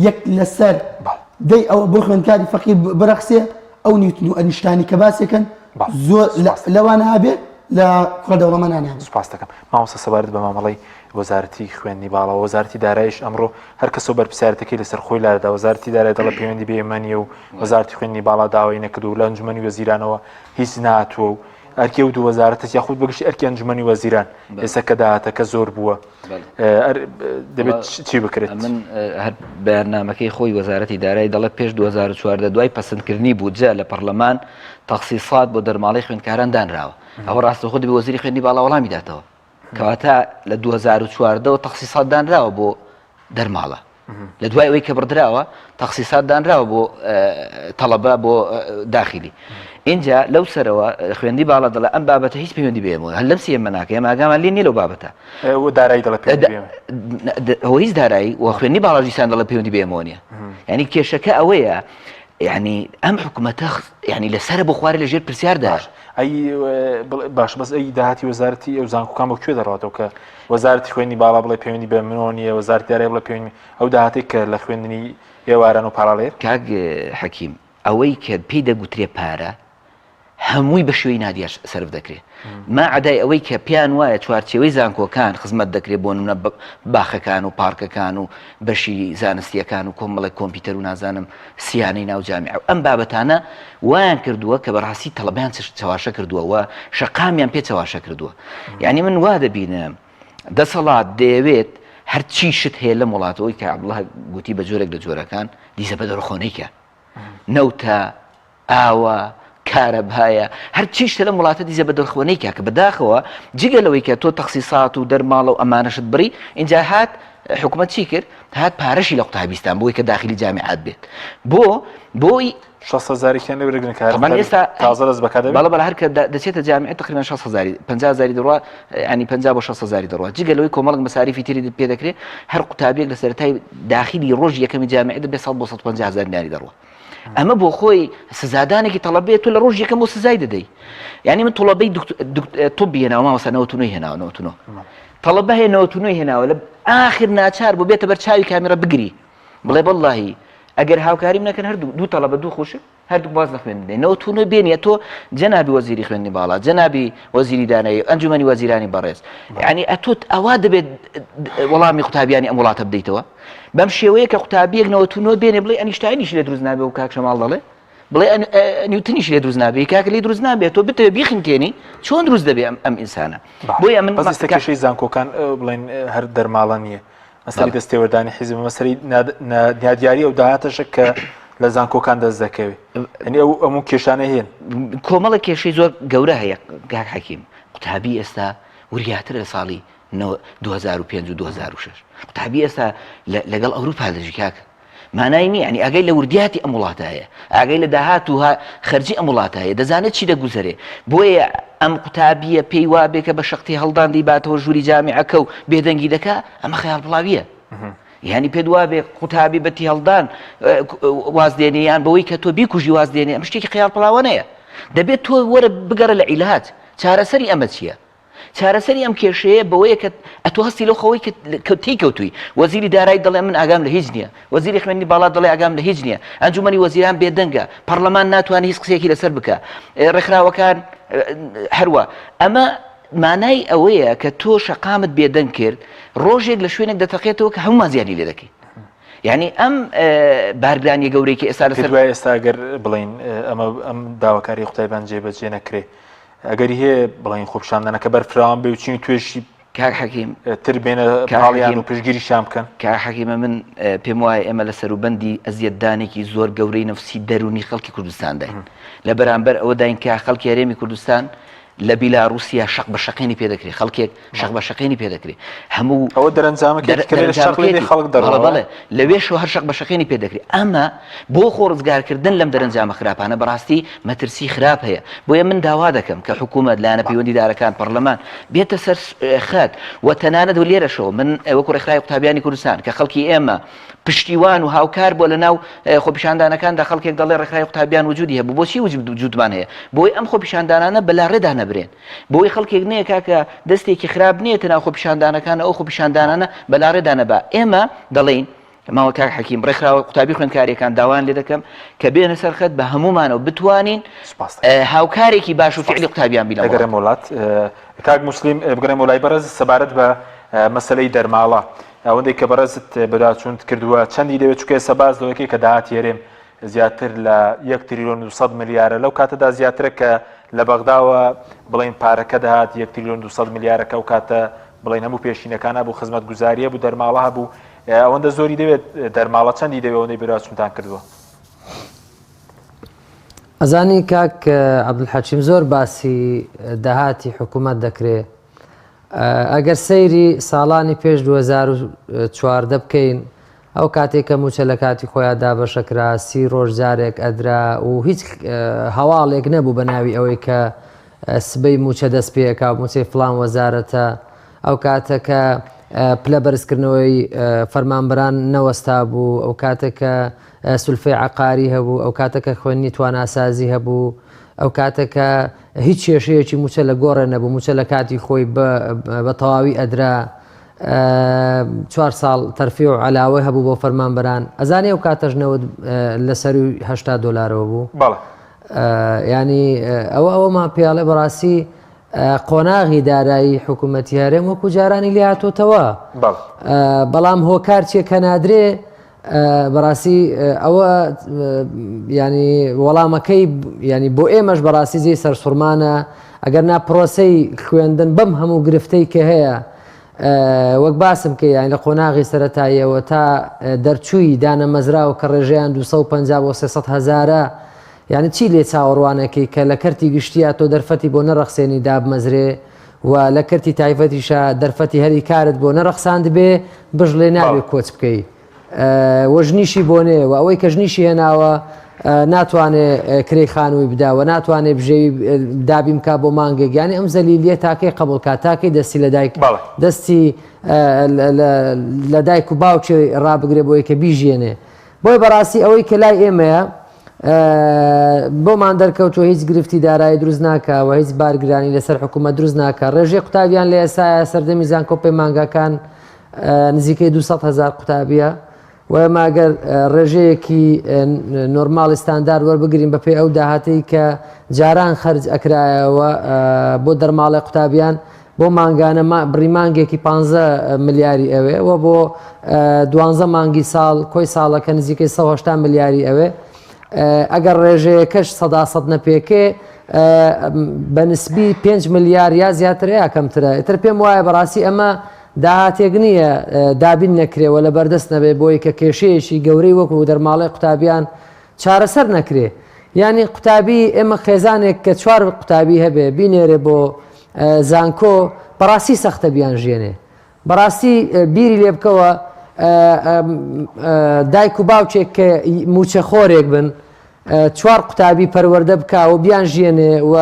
یەک لەسەر دەی ئەوە بۆ خوێندکاری فەقیر برەخسێ ئەو نیوتن و ئەنیشتانی کە باسێکن زۆر لەوانە هەبێ لە کوڕە دەوڵەمەنان هەبێ. سوپاس دەکەم مامۆستا سەبارەت بە مامەڵەی وەزارەتی خوێندنی باڵا وەزارەتی دارایش ئەمڕۆ هەر کەسە و بەرپرسیارەتەکەی لەسەر خۆی لادا وەزارەتی دارای دەڵێ پەیوەندی بە ئێمە نییە و وەزارەتی خوێندنی باڵا داوای نەکردو و لە ئەنجومەنی وەزیرانەوە هیچ نهاتووە و ئەرکی ئەو دوو وەزارەتە یاخود بەگشتی ئەرکی ئەنجومەنی وەزیران ئێستا کە داهاتەکە زۆر بووە دەبێت چی بکرێت؟ من هەر بەیاننامەکەی خۆی وەزارەتی دارایی دەڵێ پێش 2014 دوای پەسەندکردنی بودجە لە پەرلەمان تەخسیسات بۆ دەرماڵەی خوێندکاران دانراوە ئەوە ڕاستەوخۆ دەبێ وەزیری خوێندنی باڵا وەڵامی داتەوە کەواتە لە 2014ەوە تەخسیسات دانراوە بۆ دەرماڵە. لە دوای ئەوەی کە بڕدراوە تەخسیسات دانراوە بۆ تەڵەبە بۆ داخلی اینجا لەو سەرەوە خوێندی باڵا دەڵێ ئەم بابەتە هیچ پەیوەندی بێمەوە هەر لەم سیێمە ناکە ئێمە ئاگامان لێ نیە لەو بابەتە دارایی دەڵێ هۆ هیچ دارایی و خوێندنی باڵا دیسان دەڵێ پەیوەندی بێمەوە نیە یعنی کێشەکە ئەوەیە یعنی ئەم حکوومەتە یعنی لەسەر بۆ خوارێ لە ژێر پرسیاردا ئەی باش بەس ئەی داهاتی وەزارەتی ئەو زانکۆکان بۆ کوێ دەڕاتەوە کە وەزارەتی خوێندنی باڵا بڵێ پەیوەندی بە منەوە نییە وەزارەتی دارایی بڵێ پەیوەندی ئەو داهاتێک کە لە خوێندنی ئێواران و پاراڵێر کاک حەکیم ئەوەی کە پێی دەگوترێ پارە هەمووی بە شێوەی نادیار سەرف دەکرێ ما عەدای ئەوەی کە پێیان وایە چوارچێوەی زانکۆکان خزمەت دەکرێت بۆ نمونە باخەکان و پارکەکان و بەشی زانستیەکان و کۆمەڵێک کۆمپیوتەر و نازانم سیانەی ناو جامیعە و ئەم بابەتانە وایان کردووە کە بەڕاستی تەڵەبەیان چەواشە کردووە و شەقامیان پێ چەواشە کردووە یعنی من وا دەبینم دەسەڵات دەیەوێت هەرچی شت هەیە لەم وڵاتەوەی کە عەبدوڵڵا گوتی بە جۆرێک لە جۆرەکان دیزە بە دەرخۆنەیکە نەوتە ئاوە کارەبایە هەرچی شتە لەم وڵاتە دیزە بە دەرخۆنەی کاکە بەداخەوە جگە لەوەی کە تۆ تەخسیسات و دەرماڵە و ئەمانەشت بڕی اینجا هات حکومەت چی کرد هات پارەشی لە قوتابیستان بۆی کە داخلی جامیعات بێت بۆ بۆی 6 هەزارێکیان لێ وەرگرن کە طبعا ئێستا تازە دەست بەکار دەبێت بەڵێ بەڵێ هەر کە دەچێتە جامیعە تقریبا 6 هەزاری 50 هەزاری دەڕوا ینی 50 بۆ 6 هەزاری دەڕوا جگە لەوەی کۆمەڵک مەساریفی تری پێ دەکرێت هەر قوتابیەک لە سەرەتای داخلی ڕۆژی یەکەمی جامیعە دەبێت 100 بۆ 150 هەزار دیناری دەڕوا ئەمە بۆ خۆی سزادانێکی تەڵەبێت تۆ لە ڕۆژ یەکەم بۆ سزای دەدەی یعنی من تۆڵەبەی طبی هێناوە مامۆستا 99 هێناوە 99 تەڵەبە هەیە 99 هێناوە لە ئاخر ناچار بۆ بێتە بەر چاوی کامیرا بگری بڵێ بەڵڵاهی ئەگەر هاوکاریم نەکەن هەردوو دوو تەڵەبە دوو خوشک هەردوو باز لە خوێندنێ 99 بێنیە تۆ جەنابی وەزیری خوێندنی باڵا جەنابی وەزیری دانایی ئەنجومەنی وەزیرانی بەڕێز یعنی ئەتۆ ئەوە دەبێت وەڵامی قوتابیانی ئەم وڵاتە بدەیتەوە بەم شێوەیە کە قوتابیەک 99 بێنێ بڵێ ئەنیشتاینیش لێ دروست نابێ و کاک شەماڵ دەڵێ بڵێ نیوتنیش لێ دروست نابێ کاکە لێ دروست نابێت تۆ بتەوێ بیخنکێنی چۆن دروست دەبێ ئەم ئەم ئینسانە بۆیە من بەس ئێستا کێشەی زانکۆکان بڵێن هەر دەرماڵە نییە مەسەری دەستێوەردانی حیزب مەسەری نادیاری ئەو داهاتەشە کە لە زانکۆکان دەست دەکەوێت یعنی ئەو ئەموو کێشانە هەیە کۆمەڵە کێشەی زۆر گەورە هەیە کاک حەکیم قوتابی ئێستا وریاتر لە ساڵی 2005 و 2006 قوتابی ئێستا لەگەڵ ئەوروپا دەژی کاک مانای نییە ینی ئاگای لە وردیاتی ئەم وڵاتە هەیە ئاگای لە داهات و خەرجی ئەم وڵاتە هەیە دەزانێت چی دەگوزەرێ بۆیە ئەم قوتابیە پێی وابێ کە بە شەقتی هەڵدان دەیباتەوە ژووری جامیعەکە و بێدەنگی دەکا ئەمە خەیاڵ بڵاویە یانی پێت وابێ قوتابی بە تیهەڵدان واز دێنێ یان بەوەی کە تۆ بیکوژی واز دێنێ ئەم شتێکی خەیاڵ پڵاوەنەیە دەبێت تۆ وەرە بگەڕە لە عیلاج چارەسەری ئەمە چییە؟ چارەسەری ئەم کێشەیە بەوەیە کە ئەتۆ هەستی لەو خەوەی کە تێی کەوتووی وەزیری دارایی دەڵێ من ئاگام لە هیچ نییە وەزیری خوێندنی باڵا دەڵێ ئاگام لە هیچ نییە ئەنجومەنی وەزیران بێدەنگە پەرلەمان ناتوانێت هیچ قسەیەکی لەسەر بکە ڕێکخراوەکان هەروە ئەمە مانای ئەوەیە کە تۆ شەقامت بێدەنگ کرد ڕۆژێک لە شوێنێک دەتەقێتەوە کە هەمومان زیانی لێ دەکەین یعنی ئەم بارگرانیە گەورەی کە ئێستا لەسەر دوای ئێستا گەر بڵین ئەمە ئەم داواکاری قوتابیان جێبەجێ نەکرێ ئەگەری هەیە بڵێن خۆپیشاندانەکە بەرفراوان بێ و چین توێژی کاک حەکیم تر بێنە پاڵیان و پشتگیریشیان بکەن. کاک حەکیمە من پێم وایە ئێمە لە سەروبەندی ئەزیەتدانێکی زۆر گەورەی نەفسی دەروونی خەڵکی کوردستانداین لە بەرامبەر ئەوەداین کە خەڵکی هەرێمی کوردستان لە بیلاروسیا شەق بە شەقێنی پێ دەکرێت خەڵکێک شەق بە شەقێنی پێ دەکرێت هەموو ئەوە دەرەنجامەکەی کە لە شەق لێ خەڵک دەڕوا بەڵێ لەوێشەوە هەر شەق بە شەقێنی پێ دەکرێت ئەمە بۆ خۆ ڕزگارکردن لەم دەرەنجامە خراپانە بەڕاستی مەترسی خراپ هەیە بۆیە من داوا دەکەم کە حکوومەت لایەنە پەیوەندیدارەکان پەرلەمان بێتە سەر خەت و تەنانەت و لێرەشەوە من وەکو ڕێکخراوی قوتابیانی کوردستان کە خەڵکی ئێمە پشتیوان و هاوکار بووە لە ناو خۆپیشاندانەکاندا خەڵکێک دەڵێ ڕێکخراوی قوتابیان وجودی هەبوو بۆچی وجودمان هەیە بۆی ئەم خۆپیشاندانانە بەلاڕێدا نەبرێن بۆی خەڵکێک نەیە کاکە دەستێکی خراپ نییە ناو خۆپیشاندانەکان ئەو خۆپیشاندانانە بەلاڕێدا نەبا ئێمە دەڵێین ماوە کاک حەکیم ڕێکخراوە قوتابی خوێندکاریەکان داوایان لێ دەکەم کە بێنە سەر خەت بە هەموومانەوە بتوانین هاوکارێکی باش و فعلی قوتابیان بین دەگەرێم وڵات کاک موسلیم بگەرێم لای بەڕێز سەبارەت بە مەسلەی دەرماڵە ئەوەندەی کە بەڕێزت بەداچوونت کردووە چەندی دەوێت چونکە ئێستا باس لەوەکەی کە داهاتی هەرێم زیاتر لە یەک تریلیۆن و 200 ملیارە لەو کاتەدا زیاترە کە لە بەغداوە بڵین پارەکە دەهات یەک تریلیۆن 200 ملیارەکە ئەو کاتە بڵین هەموو پێشینەکان هەبوو خزمەتگوزاریە بوو دەرماڵە هەبوو ئەوەندە زۆری دەوێت دەرماڵە چەندی دەوێت ئەوەندەی بەدواداچوونتان کردووە؟ ئەزانی کاک عەبدولحەکیم زۆر باسی داهاتی حکوومەت دەکرێ ئەگەر سەیری ساڵانی پێش 2014 بکەین. ئەو کاتێک کە مووچە لە کاتی خۆیان دابەشەکرا سی ڕۆژ جارێک ئەدرا و هیچ هەواڵێک نەبوو بە ناوی ئەوەی کە سبەی مووچە دەست پێکا و مووچەی فڵان وەزارەتە ئەو کاتە کە پلە بەرزکردنەوەی فەرمانبەران نەوەستا بوو ئەو کاتە کە سولفەی عقاری هەبوو ئەو کاتە کە خوێندنی تواناسازی هەبوو ئەو کاتە کە هیچ کێشەیەکی مووچە لە گۆڕێ نەبوو مووچە لە کاتی خۆی بە تەواوی ئەدرا چوار ساڵ تەرفی و علاوە هەبوو بۆ فەرمانبەران ئەزانی ئەو کاتەش نەوت لە سەروی هشتا دۆلارەوە بوو ینی ئەوە ئەوەمان پێڵێ بەڕاستی قۆناغی دارایی حکوومەتی هەرێم وەکو جارانی لێ هاتۆتەوە بەڵام هۆکار چیە کە نادرێ بەڕاستی ئەوە ینی وەڵامەکەی ینی بۆ ئێمەش بەڕاستی جێی سەرسوڕمانە ئەگەر نا پرۆسەی خوێندن بەم هەموو گرفتەی کە هەیە وەک باسم کە یان لە قۆناغی سەتاییەوە تا دەرچووی دانەمەزراوە کە ڕێژەیان 250 بۆ 300 هزارە یعنی چی لێ چاوەڕوانەکەی کە لە کەرتی گشتیە تۆ دەرفەتی بۆ نەڕەخسێنی دابمەزرێ و لە کەرتی تایبەتیشا دەرفەتی هەلی کارت بۆ نەڕەخساندبێ بژڵێ نابێ کۆچ بکەی و ژنیشی بۆ نێ و ئەوەی کە ژنیشی هێناوە ناتوانێ کرێی خانووی بدا و ناتوانێ بژێوی دابین بکا بۆ مانگێک یانی ئەم زەلیلیە تاکەی قبول کا تاکەی دەستی لە دایک دەستی لە دایک و باوکی ڕابگرێ بۆی کە بیژیێنێ بۆیە بەڕاستی ئەوەی کە لای ئێمەیە بۆمان دەرکەوتووە هیچ گرفتی دارایی دروست ناکا و هیچ بارگرانی لەسەر حکوومەت دروست ناکا ڕێژەی قوتابیان لە ئێسایا سەردەمی زانکۆ پەیمانگاکان نزیکەی 200 هزار قوتابیە و ئێمە ئەگەر ڕێژەیەکی نۆرماڵی ستاندار وەربگرین بەپێی ئەو داهاتەی کە جاران خەرج ئەکرایەوە بۆ دەرماڵی قوتابیان بۆ مانگانە بڕی مانگێکی پانزە ملیاری ئەوێ و بۆ دوانزە مانگی ساڵ کۆی ساڵەکە نزیکەی 180 ملیاری ئەوێ ئەگەر ڕێژەیەکەش سەدا سەد نەپێکێ بە نسبی 5 ملیار یا زیاتر یا کەمترە ئیتر پێم وایە بەڕاستی ئەمە داهاتێک نییە دابین نەکرێ و لە بەردەست نەبێ بۆی کە کێشەیەکی گەورەی وەکو دەرماڵەی قوتابیان چارەسەر نەکرێ یانی قوتابی ئێمە خێزانێک کە چوار قوتابی هەبێ بینێرێ بۆ زانکۆ بەڕاستی سەختە بیان ژێنێ بەڕاستی بیری لێ بکەوە دایک و باوکێک کە موچەخۆرێک بن چوار قوتابی پەروەردە بکە و بیان ژێنێ و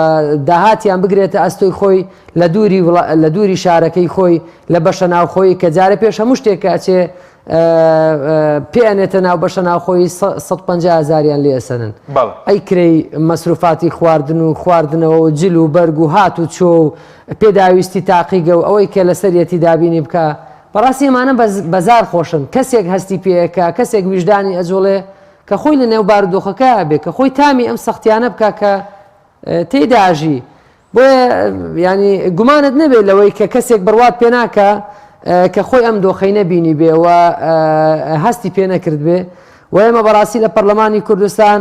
داهاتیان بگرێتە ئەستۆی خۆی لە دووری لە دووری شارەکەی خۆی لە بەشە ناوخۆی کە جارە پێش هەموو شتێک کە ئەچێ پێ ئەنێتە ناو بەشە ناوخۆی 150 هزاریان لێ ئەسەنن ئەی کرێی مەسروفاتی خواردن و خواردنەوە و جل و بەرگ و هات و چۆ و پێداویستی تاقیگە و ئەوەی کە لەسەریەتی دابینی بکە بەڕاستی ئەمانە بەزار خۆشن کەسێک هەستی پێەکە کەسێک ویژدانی ئەجوڵێ کە خۆی لە نێو بارودۆخەکە بێ کە خۆی تامی ئەم سەختیانە بکە کە تێیدا ئەژی بۆیە ینی گومانت نەبێت لەوەی کە کەسێک بڕوات پێ ناکە کە خۆی ئەم دۆخەی نەبینی بێ و هەستی پێ نەکرد بێ و ئێمە بەڕاستی لە پەرلەمانی کوردستان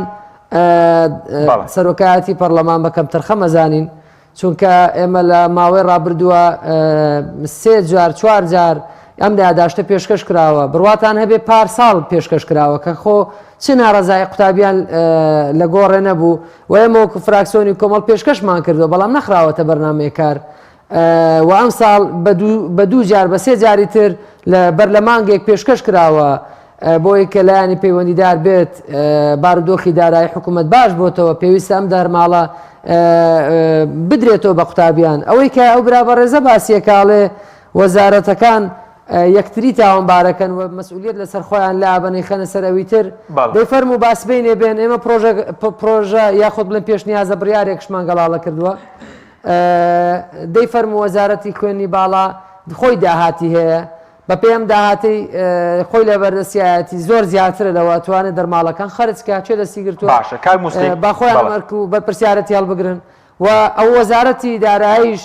سەرۆکایەتی پەرلەمان بە کەمتەرخەم ئەزانین چونکە ئێمە لە ماوەی ڕابردووە سێ جار چوار جار ئەم یاداشتە پێشکەش کراوە بڕواتان هەبێ پار ساڵ پێشکەش کراوە کە خۆ چ ناڕەزایی قوتابیان لە گۆڕێ نەبوو و ئێمە وەکو فراکسیۆنی کۆمەڵ پێشکەشمان کردووە بەڵام نەخراوەتە بەرنامەی کار و ئەم ساڵ بە دوو جار بە سێ جاری تر لە بەر لە مانگێک پێشکەش کراوە بۆی کە لایەنی پەیوەندیدار بێت بارودۆخی دارایی حکوومەت باش بۆتەوە پێویستە ئەم دەرماڵە بدرێتەوە بە قوتابیان ئەوەی کە ئەو برا بەڕێزە باسیەکاڵێ وەزارەتەکان یەکتری تاوانبارەکەن و مەسئولیەت لەسەر خۆیان لابەن ئەیخەنە سەر ئەوی تر دەی فەرموو با سبەینێ بێن ئێمە پرۆژە پرۆژە یاخود بڵێن پێشنیازە بڕیارێکشمان گەڵاڵە کردووە دەی فەرموو وەزارەتی خوێندنی باڵا خۆی داهاتی هەیە بە پێی ئەم داهاتەی خۆی لە بەردەستیایەتی زۆر زیاترە لەوە توانێت دەرماڵەکان خەرج کە چێ دەستی گرتووە باشە کاک موسلیم با خۆیان ئەرک و بەرپرسیارەتی هەڵبگرن و ئەو وەزارەتی داراییش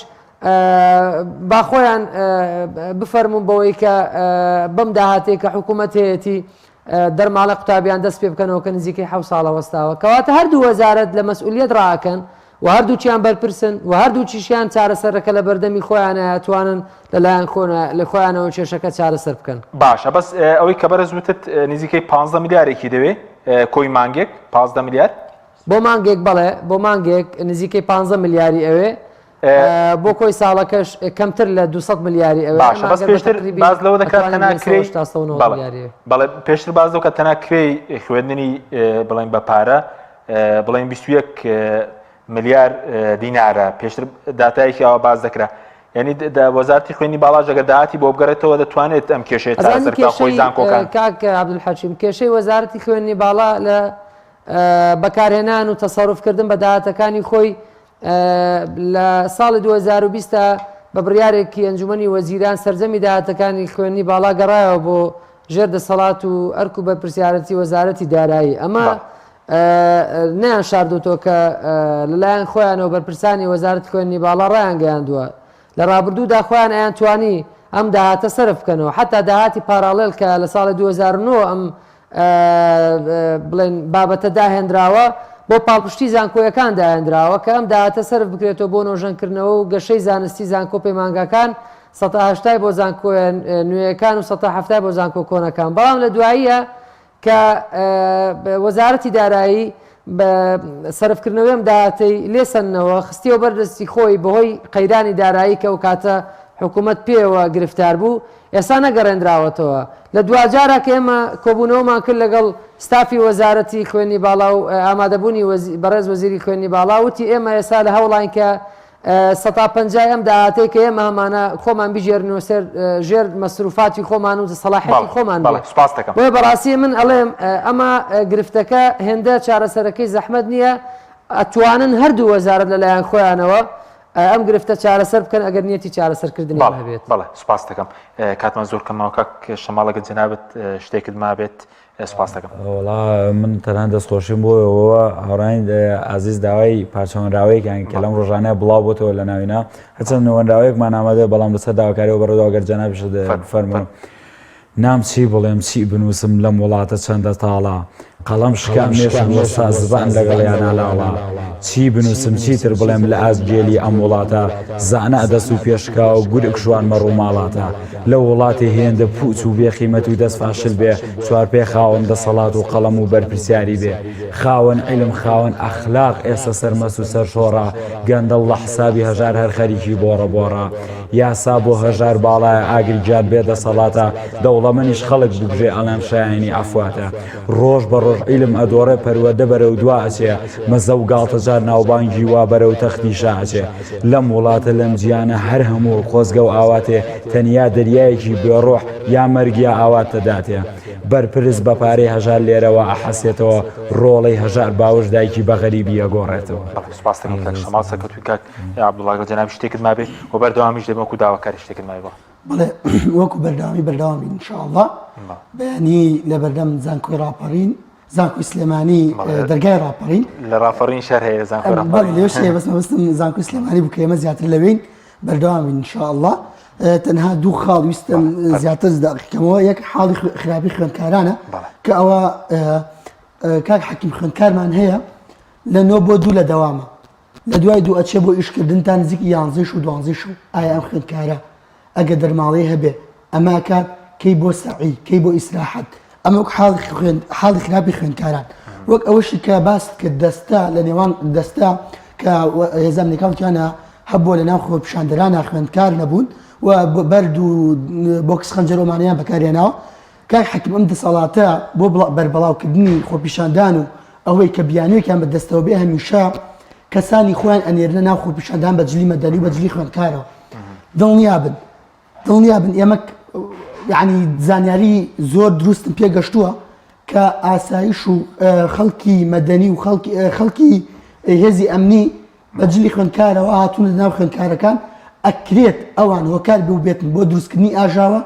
با خۆیان بفەرموون بەوەی کە بەم داهاتەی کە حکوومەت هەیەتی دەرماڵە قوتابیان دەست پێ بکەنەوە کە نزیکەی حەو ساڵە وەستاوە کەواتە هەردوو وەزارەت لە مەسئولیت ڕاکەن و هەردووکیان بەرپرسن و هەردووکیشیان چارەسەرەکە لە بەردەمی خۆیانە توانن لەلایەن خۆنا لە خۆیانەوە کێشەکە چارەسەر بکەن. باشە بەس ئەوەی کە بەرز وتت نزیکەی 15 ملیارێکی دەوێ کۆی مانگێک 15 ملیار بۆ مانگێک بەڵێ بۆ مانگێک نزیکەی 15 ملیاری ئەوێ. بۆ کۆی ساڵەکەش کەمتر لە 200 ملیاری ئەوێ باشە بەس پێشتر باز لەوە دەکات تەنها کرێی بەڵێ پێشتر باز لەوە کە تەنها کرێی خوێندنی بڵێن بە پارە بڵێن 21 ملیار دینارە پێشتر داتایەکی ئەوە باز دەکرا یعنی وەزارتی خوێنی باڵاش ئەگەر داهاتی بۆ بگەڕێتەوە دەتوانێت ئەم کێشەیە چارەسەر بکات خۆی زانکۆکان کاک عەبدولحەکیم کێشەی وەزارەتی خوێندنی باڵا لە بەکارهێنان و تەسەروفکردن بە داهاتەکانی خۆی لە ساڵی 2020 تا بە بڕیارێکی ئەنجومەنی وەزیران سەرجەمی داهاتەکانی خوێندنی باڵا گەڕایەوە بۆ ژێر دەسەڵات و ئەرک و بەرپرسیارەتی وەزارەتی دارایی ئەمە نەیان شاردوتەوە کە لەلایەن خۆیانەوە بەرپرسانی وەزارەتی خوێندنی باڵا ڕایانگەیاندووە لە ڕابردوودا خۆیان ئەیانتوانی ئەم داهاتە سەرف بکەنەوە حتا داهاتی پاراڵێل کە لە ساڵی 2009 ئەم بڵێن بابەتە داهێنراوە بۆ پاڵپشتی زانکۆیەکان داهێنراوە کە ئەم داهاتە سەرف بکرێتەوە بۆ نۆژەنکردنەوە و گەشەی زانستی زانکۆ پەیمانگاکان سەتا هەشتای بۆ زانکۆیە نوێیەکان و سەتا حەفتای بۆ زانکۆ کۆنەکان بەڵام لە دواییە کە وەزارەتی دارایی بە سەرفکردنەوەی ئەم داهاتەی لێ سەندنەوە، خستیەوە بەر دەستی خۆی بەهۆی قەیرانی دارایی کە ئەوکاتە حکوومەت پێیەوە گرفتار بوو، ئێستا نەگەڕێندراوەتەوە. لە دواجارا کە ئێمە کۆبوونەوەمان کرد لەگەڵ ستافی وەزارەتی خوێندنی باڵا و ئامادەبوونی بەڕێز وەزیری خوێندنی باڵا وتی ئێمە ئێستا لە هەوڵاین کە سەتا پەنجای ئەم داهاتەی کە ئێمە هەمانە خۆمان بگێرنەوە سەر ژێر مەسروفاتی خۆمان و سەڵاحیەتی خۆمان بێ سپاس دەکەم بۆیە بەڕاستی من ئەڵێم ئەمە گرفتەکە هێندە چارەسەرەکەی زەحمەت نییە ئەتوانن هەردوو وەزارەت لەلایەن خۆیانەوە ئەم گرفتە چارەسەر بکەن ئەگەر نیەتی چارەسەرکردنیان هەبێت. بەڵێ سپاس دەکەم کاتمان زۆر کەمەوە کاک شەماڵ ئەگەر جەنابت شتێکت مابێت سپاس دەکەم. وەڵا من تەنها دەستخۆشیم بۆ ئەوە هاوڕانی ئازیز داوای پارچە هۆنراوەیەکیان کە لەم ڕۆژانە بڵاو بۆتەوە لە ناوینا هەرچەند هۆنراوەیەکمان ئامادەیە بەڵام لەسەر داواکاریەوە بەڕێزەوە گەر جەنابیشت فەرموون نام چی بڵێم چی بنووسم لەم وڵاتە چەندە تاڵە قەڵەم شکا مێشک وەستا زبان لەگەڵیانا لاڵە چی بنووسم چیتر بڵێم لە ئاست گێلی ئەم وڵاتە زانا دەست و پێ شکا و گورگ شوان مەڕ و ماڵاتە لەو وڵاتێ هێندە پووچ و بێ قیمەت و دەست فاشل بێ چوارپێ خاوەن دەسەڵات و قەڵەم و بەرپرسیاری بێ خاوەن عیلم خاوەن ئەخلاق ئێستا سەرمەست و سەرشۆڕە گەندەڵ لە حسابی هەژار هەر خەریکی بۆڕە بۆڕە یاسا بۆ هەژار باڵایە ئاگر گیان بێ دەسەڵاتە دەوڵەمەنیش خەڵک بگرێ ئەڵێن شایانی عەفواتە ڕۆژ بە ڕۆژ عیلم ئەدۆڕێ پەروەردە بەرەو دوا ئەچێ مەزە و گاڵتەجار ناوبانگی وا بەرەو تەختی شا ئەچێ لەم وڵاتە لەم جیانە هەر هەموو خۆزگە و ئاواتێ تەنیا دەریایەکی بێ ڕۆح یا مەرگ یا ئاوات دەداتێ بەرپرس بە پارەی هەژار لێرەوە ئەحەسێتەوە ڕۆڵەی هەژار باوەش دایکی بە غەریبی ئەگۆڕێتەوە. بەڵێ سوپاس دەکەم کاک شەماڵ سەرکەوتووی کاک عەبدوڵا گەر جەنابی شتێکت مابێ و بەردەوامیش دەبێ وەکو داواکاری شتێکت مابێ بەڵێ. بەڵێ وەکو بەردەوامی بەردەوام بین ان شاء اللە بەیانی لەبەردەم زانکۆی ڕاپەڕین زانکۆی سلێمانی دەرگای ڕاپەڕین لە ڕاپەڕین شار هەیە زانکۆی ڕاپەڕین بەڵێ لێش هەیە بەس مەبەستم زانکۆی سلێمانی بوو کە ئێمە زیاتر لەوێین بەردەوام بین ان شاء اللە تەنها دوو خاڵ ویستم زیاتر دەقیکەمەوە یەک حاڵی خراپی خوێندکارانە کە ئەوە کاک حەکیم خوێندکارمان هەیە لە نۆ بۆ دوو لە دەوامە لە دوای دوو ئەچێ بۆ ئیشکردن تا نزیکی یانزەی شەو دوانزەی شەو ئایا ئەم خوێندکارە ئەگەر دەرماڵەی هەبێ ئەمە ئەکات کەی بۆ سەعی کەی بۆ ئیسراحەت ئەمە وەک حاڵی خوێند حاڵی خراپی خوێندکاران وەک ئەوەشی کە باست کرد دەستە لە نێوان دەستە کە هێزە ئەمنیەکان وتیانە هەبووە لە ناو خۆپیشاندەرانە خوێندکار نەبوون و بەرد و بۆکس خەنجەرۆمانیان بەکارهێناوە کاک حەکیم ئەم دەسەڵاتە بۆ بەربەڵاوکردنی خۆپیشاندان و ئەوەی کە بیانوویەکیان بە دەستەوە بێ هەمیشە کەسانی خۆیان ئەنێرنە ناو خۆپیشاندان بە جلی مەدەنی و بە جلی خوێندکارەوە دڵنیابن دڵنیابن ئێمە یعنی زانیاری زۆر دروستم پێگەشتووە کە ئاسایش و خەڵکی مەدەنی و خەڵکی هێزی ئەمنی بە جلی خوێندکارەوە هاتوونەتە ناو خوێندکارەکان، ئەکرێت ئەوان هۆکار بووبێتن بۆ دروستکردنی ئاژاوە،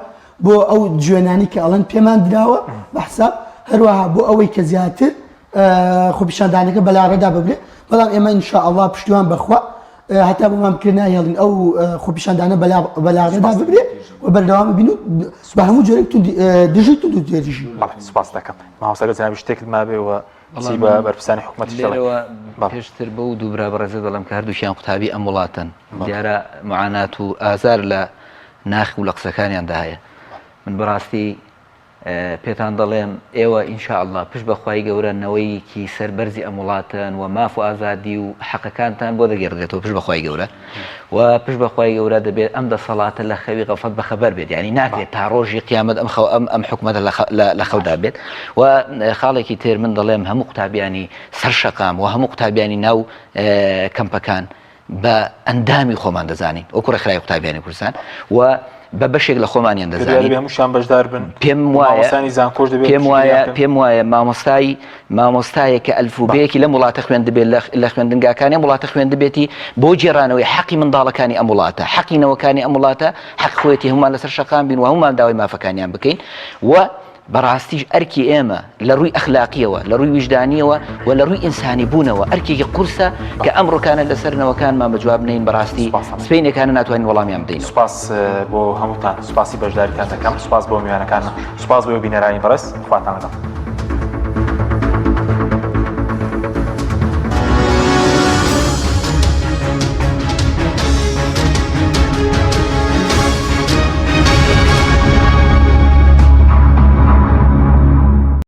بۆ ئەو جوێنانەی کە ئەڵێن پێمان دراوە بە حساب، هەروەها بۆ ئەوەی کە زیاتر خۆپیشاندانەکە بەلاڕێدا ببرێت، بەڵام ئێمە ان شاء اللە پشتیوان بەخوا هەتا بۆمان بکرێت ناهێڵین ئەو خۆپیشاندانە بەلاڕێدا ببرێت و بەردەوام بین و بە هەموو جۆرێک دژی توندوتیژی. بەڵێ سوپاست دەکەم مامۆستا گەر جەنابی شتێکت مابێ و چی بە بەرپرسانی حکومەتیش دەڵێن؟ لێرەوە پێشتر بەو دوو برا بەڕێزە دەڵێم کە هەردووکیان قوتابی ئەم وڵاتەن، دیارە معانات و ئازار لە ناخ و لە قسەکانیاندا هەیە. من بەڕاستی. پێتان دەڵێم ئێوە ان شاء اللە پشت بە خوای گەورە نەوەیەکی سەربەرزی ئەم وڵاتەن و ماف و ئازادی و حەقەکانتان بۆ دەگێڕدرێتەوە پشت بە خوای گەورە و پشت بە خوای گەورە دەبێت ئەم دەسەڵاتە لە خەوی غەفڵەت بەخەبەر بێت یعنی ناکرێت تا ڕۆژی قیامەت ئەم خەو ئەم ئەم حکومەتە لە خەودا بێت و خاڵێکی تر من دەڵێم هەموو قوتابیانی سەر شەقام و هەموو قوتابیانی ناو کەمپەکان بە ئەندامی خۆمان دەزانین وەکو ڕێکخراوی قوتابیانی کوردستان و بە بەشێک لە خۆمانیان دەزانین هەمووشان بەشدار بن پێم وایە زانکۆش دەبێت پێم وایە پێم وایە مامۆستای مامۆستایەک کە ئەلفوبێکی لەم وڵاتە خوێندبێت لە خوێندنگاکانی ئەم وڵاتە خوێندبێتی بۆ گێڕانەوەی حەقی منداڵەکانی ئەم وڵاتە حەقی نەوەکانی ئەم وڵاتە حەق خۆیەتی هەمومان لەسەر شەقام بین و هەمومان داوای مافەکانیان بکەین و بەڕاستیش ئەرکی ئێمە لە ڕووی ئەخلاقیەوە، لە ڕووی ویژدانیەوە و لە ڕووی ئینسانی بوونەوە ئەرکێکی قورسە کە ئەمڕۆکانە لەسەر نەوەکانمان بە جواب نەین بەڕاستی سبەینێکانە ناتوانین وەڵامیان بدەینەوە. سوپاس بۆ هەمووتان، سوپاسی بەشداریتان دەکەم، سوپاس بۆ میوانەکانمان، سوپاس بۆ بینەرانی بەڕێز، خواتان لەگەڵ.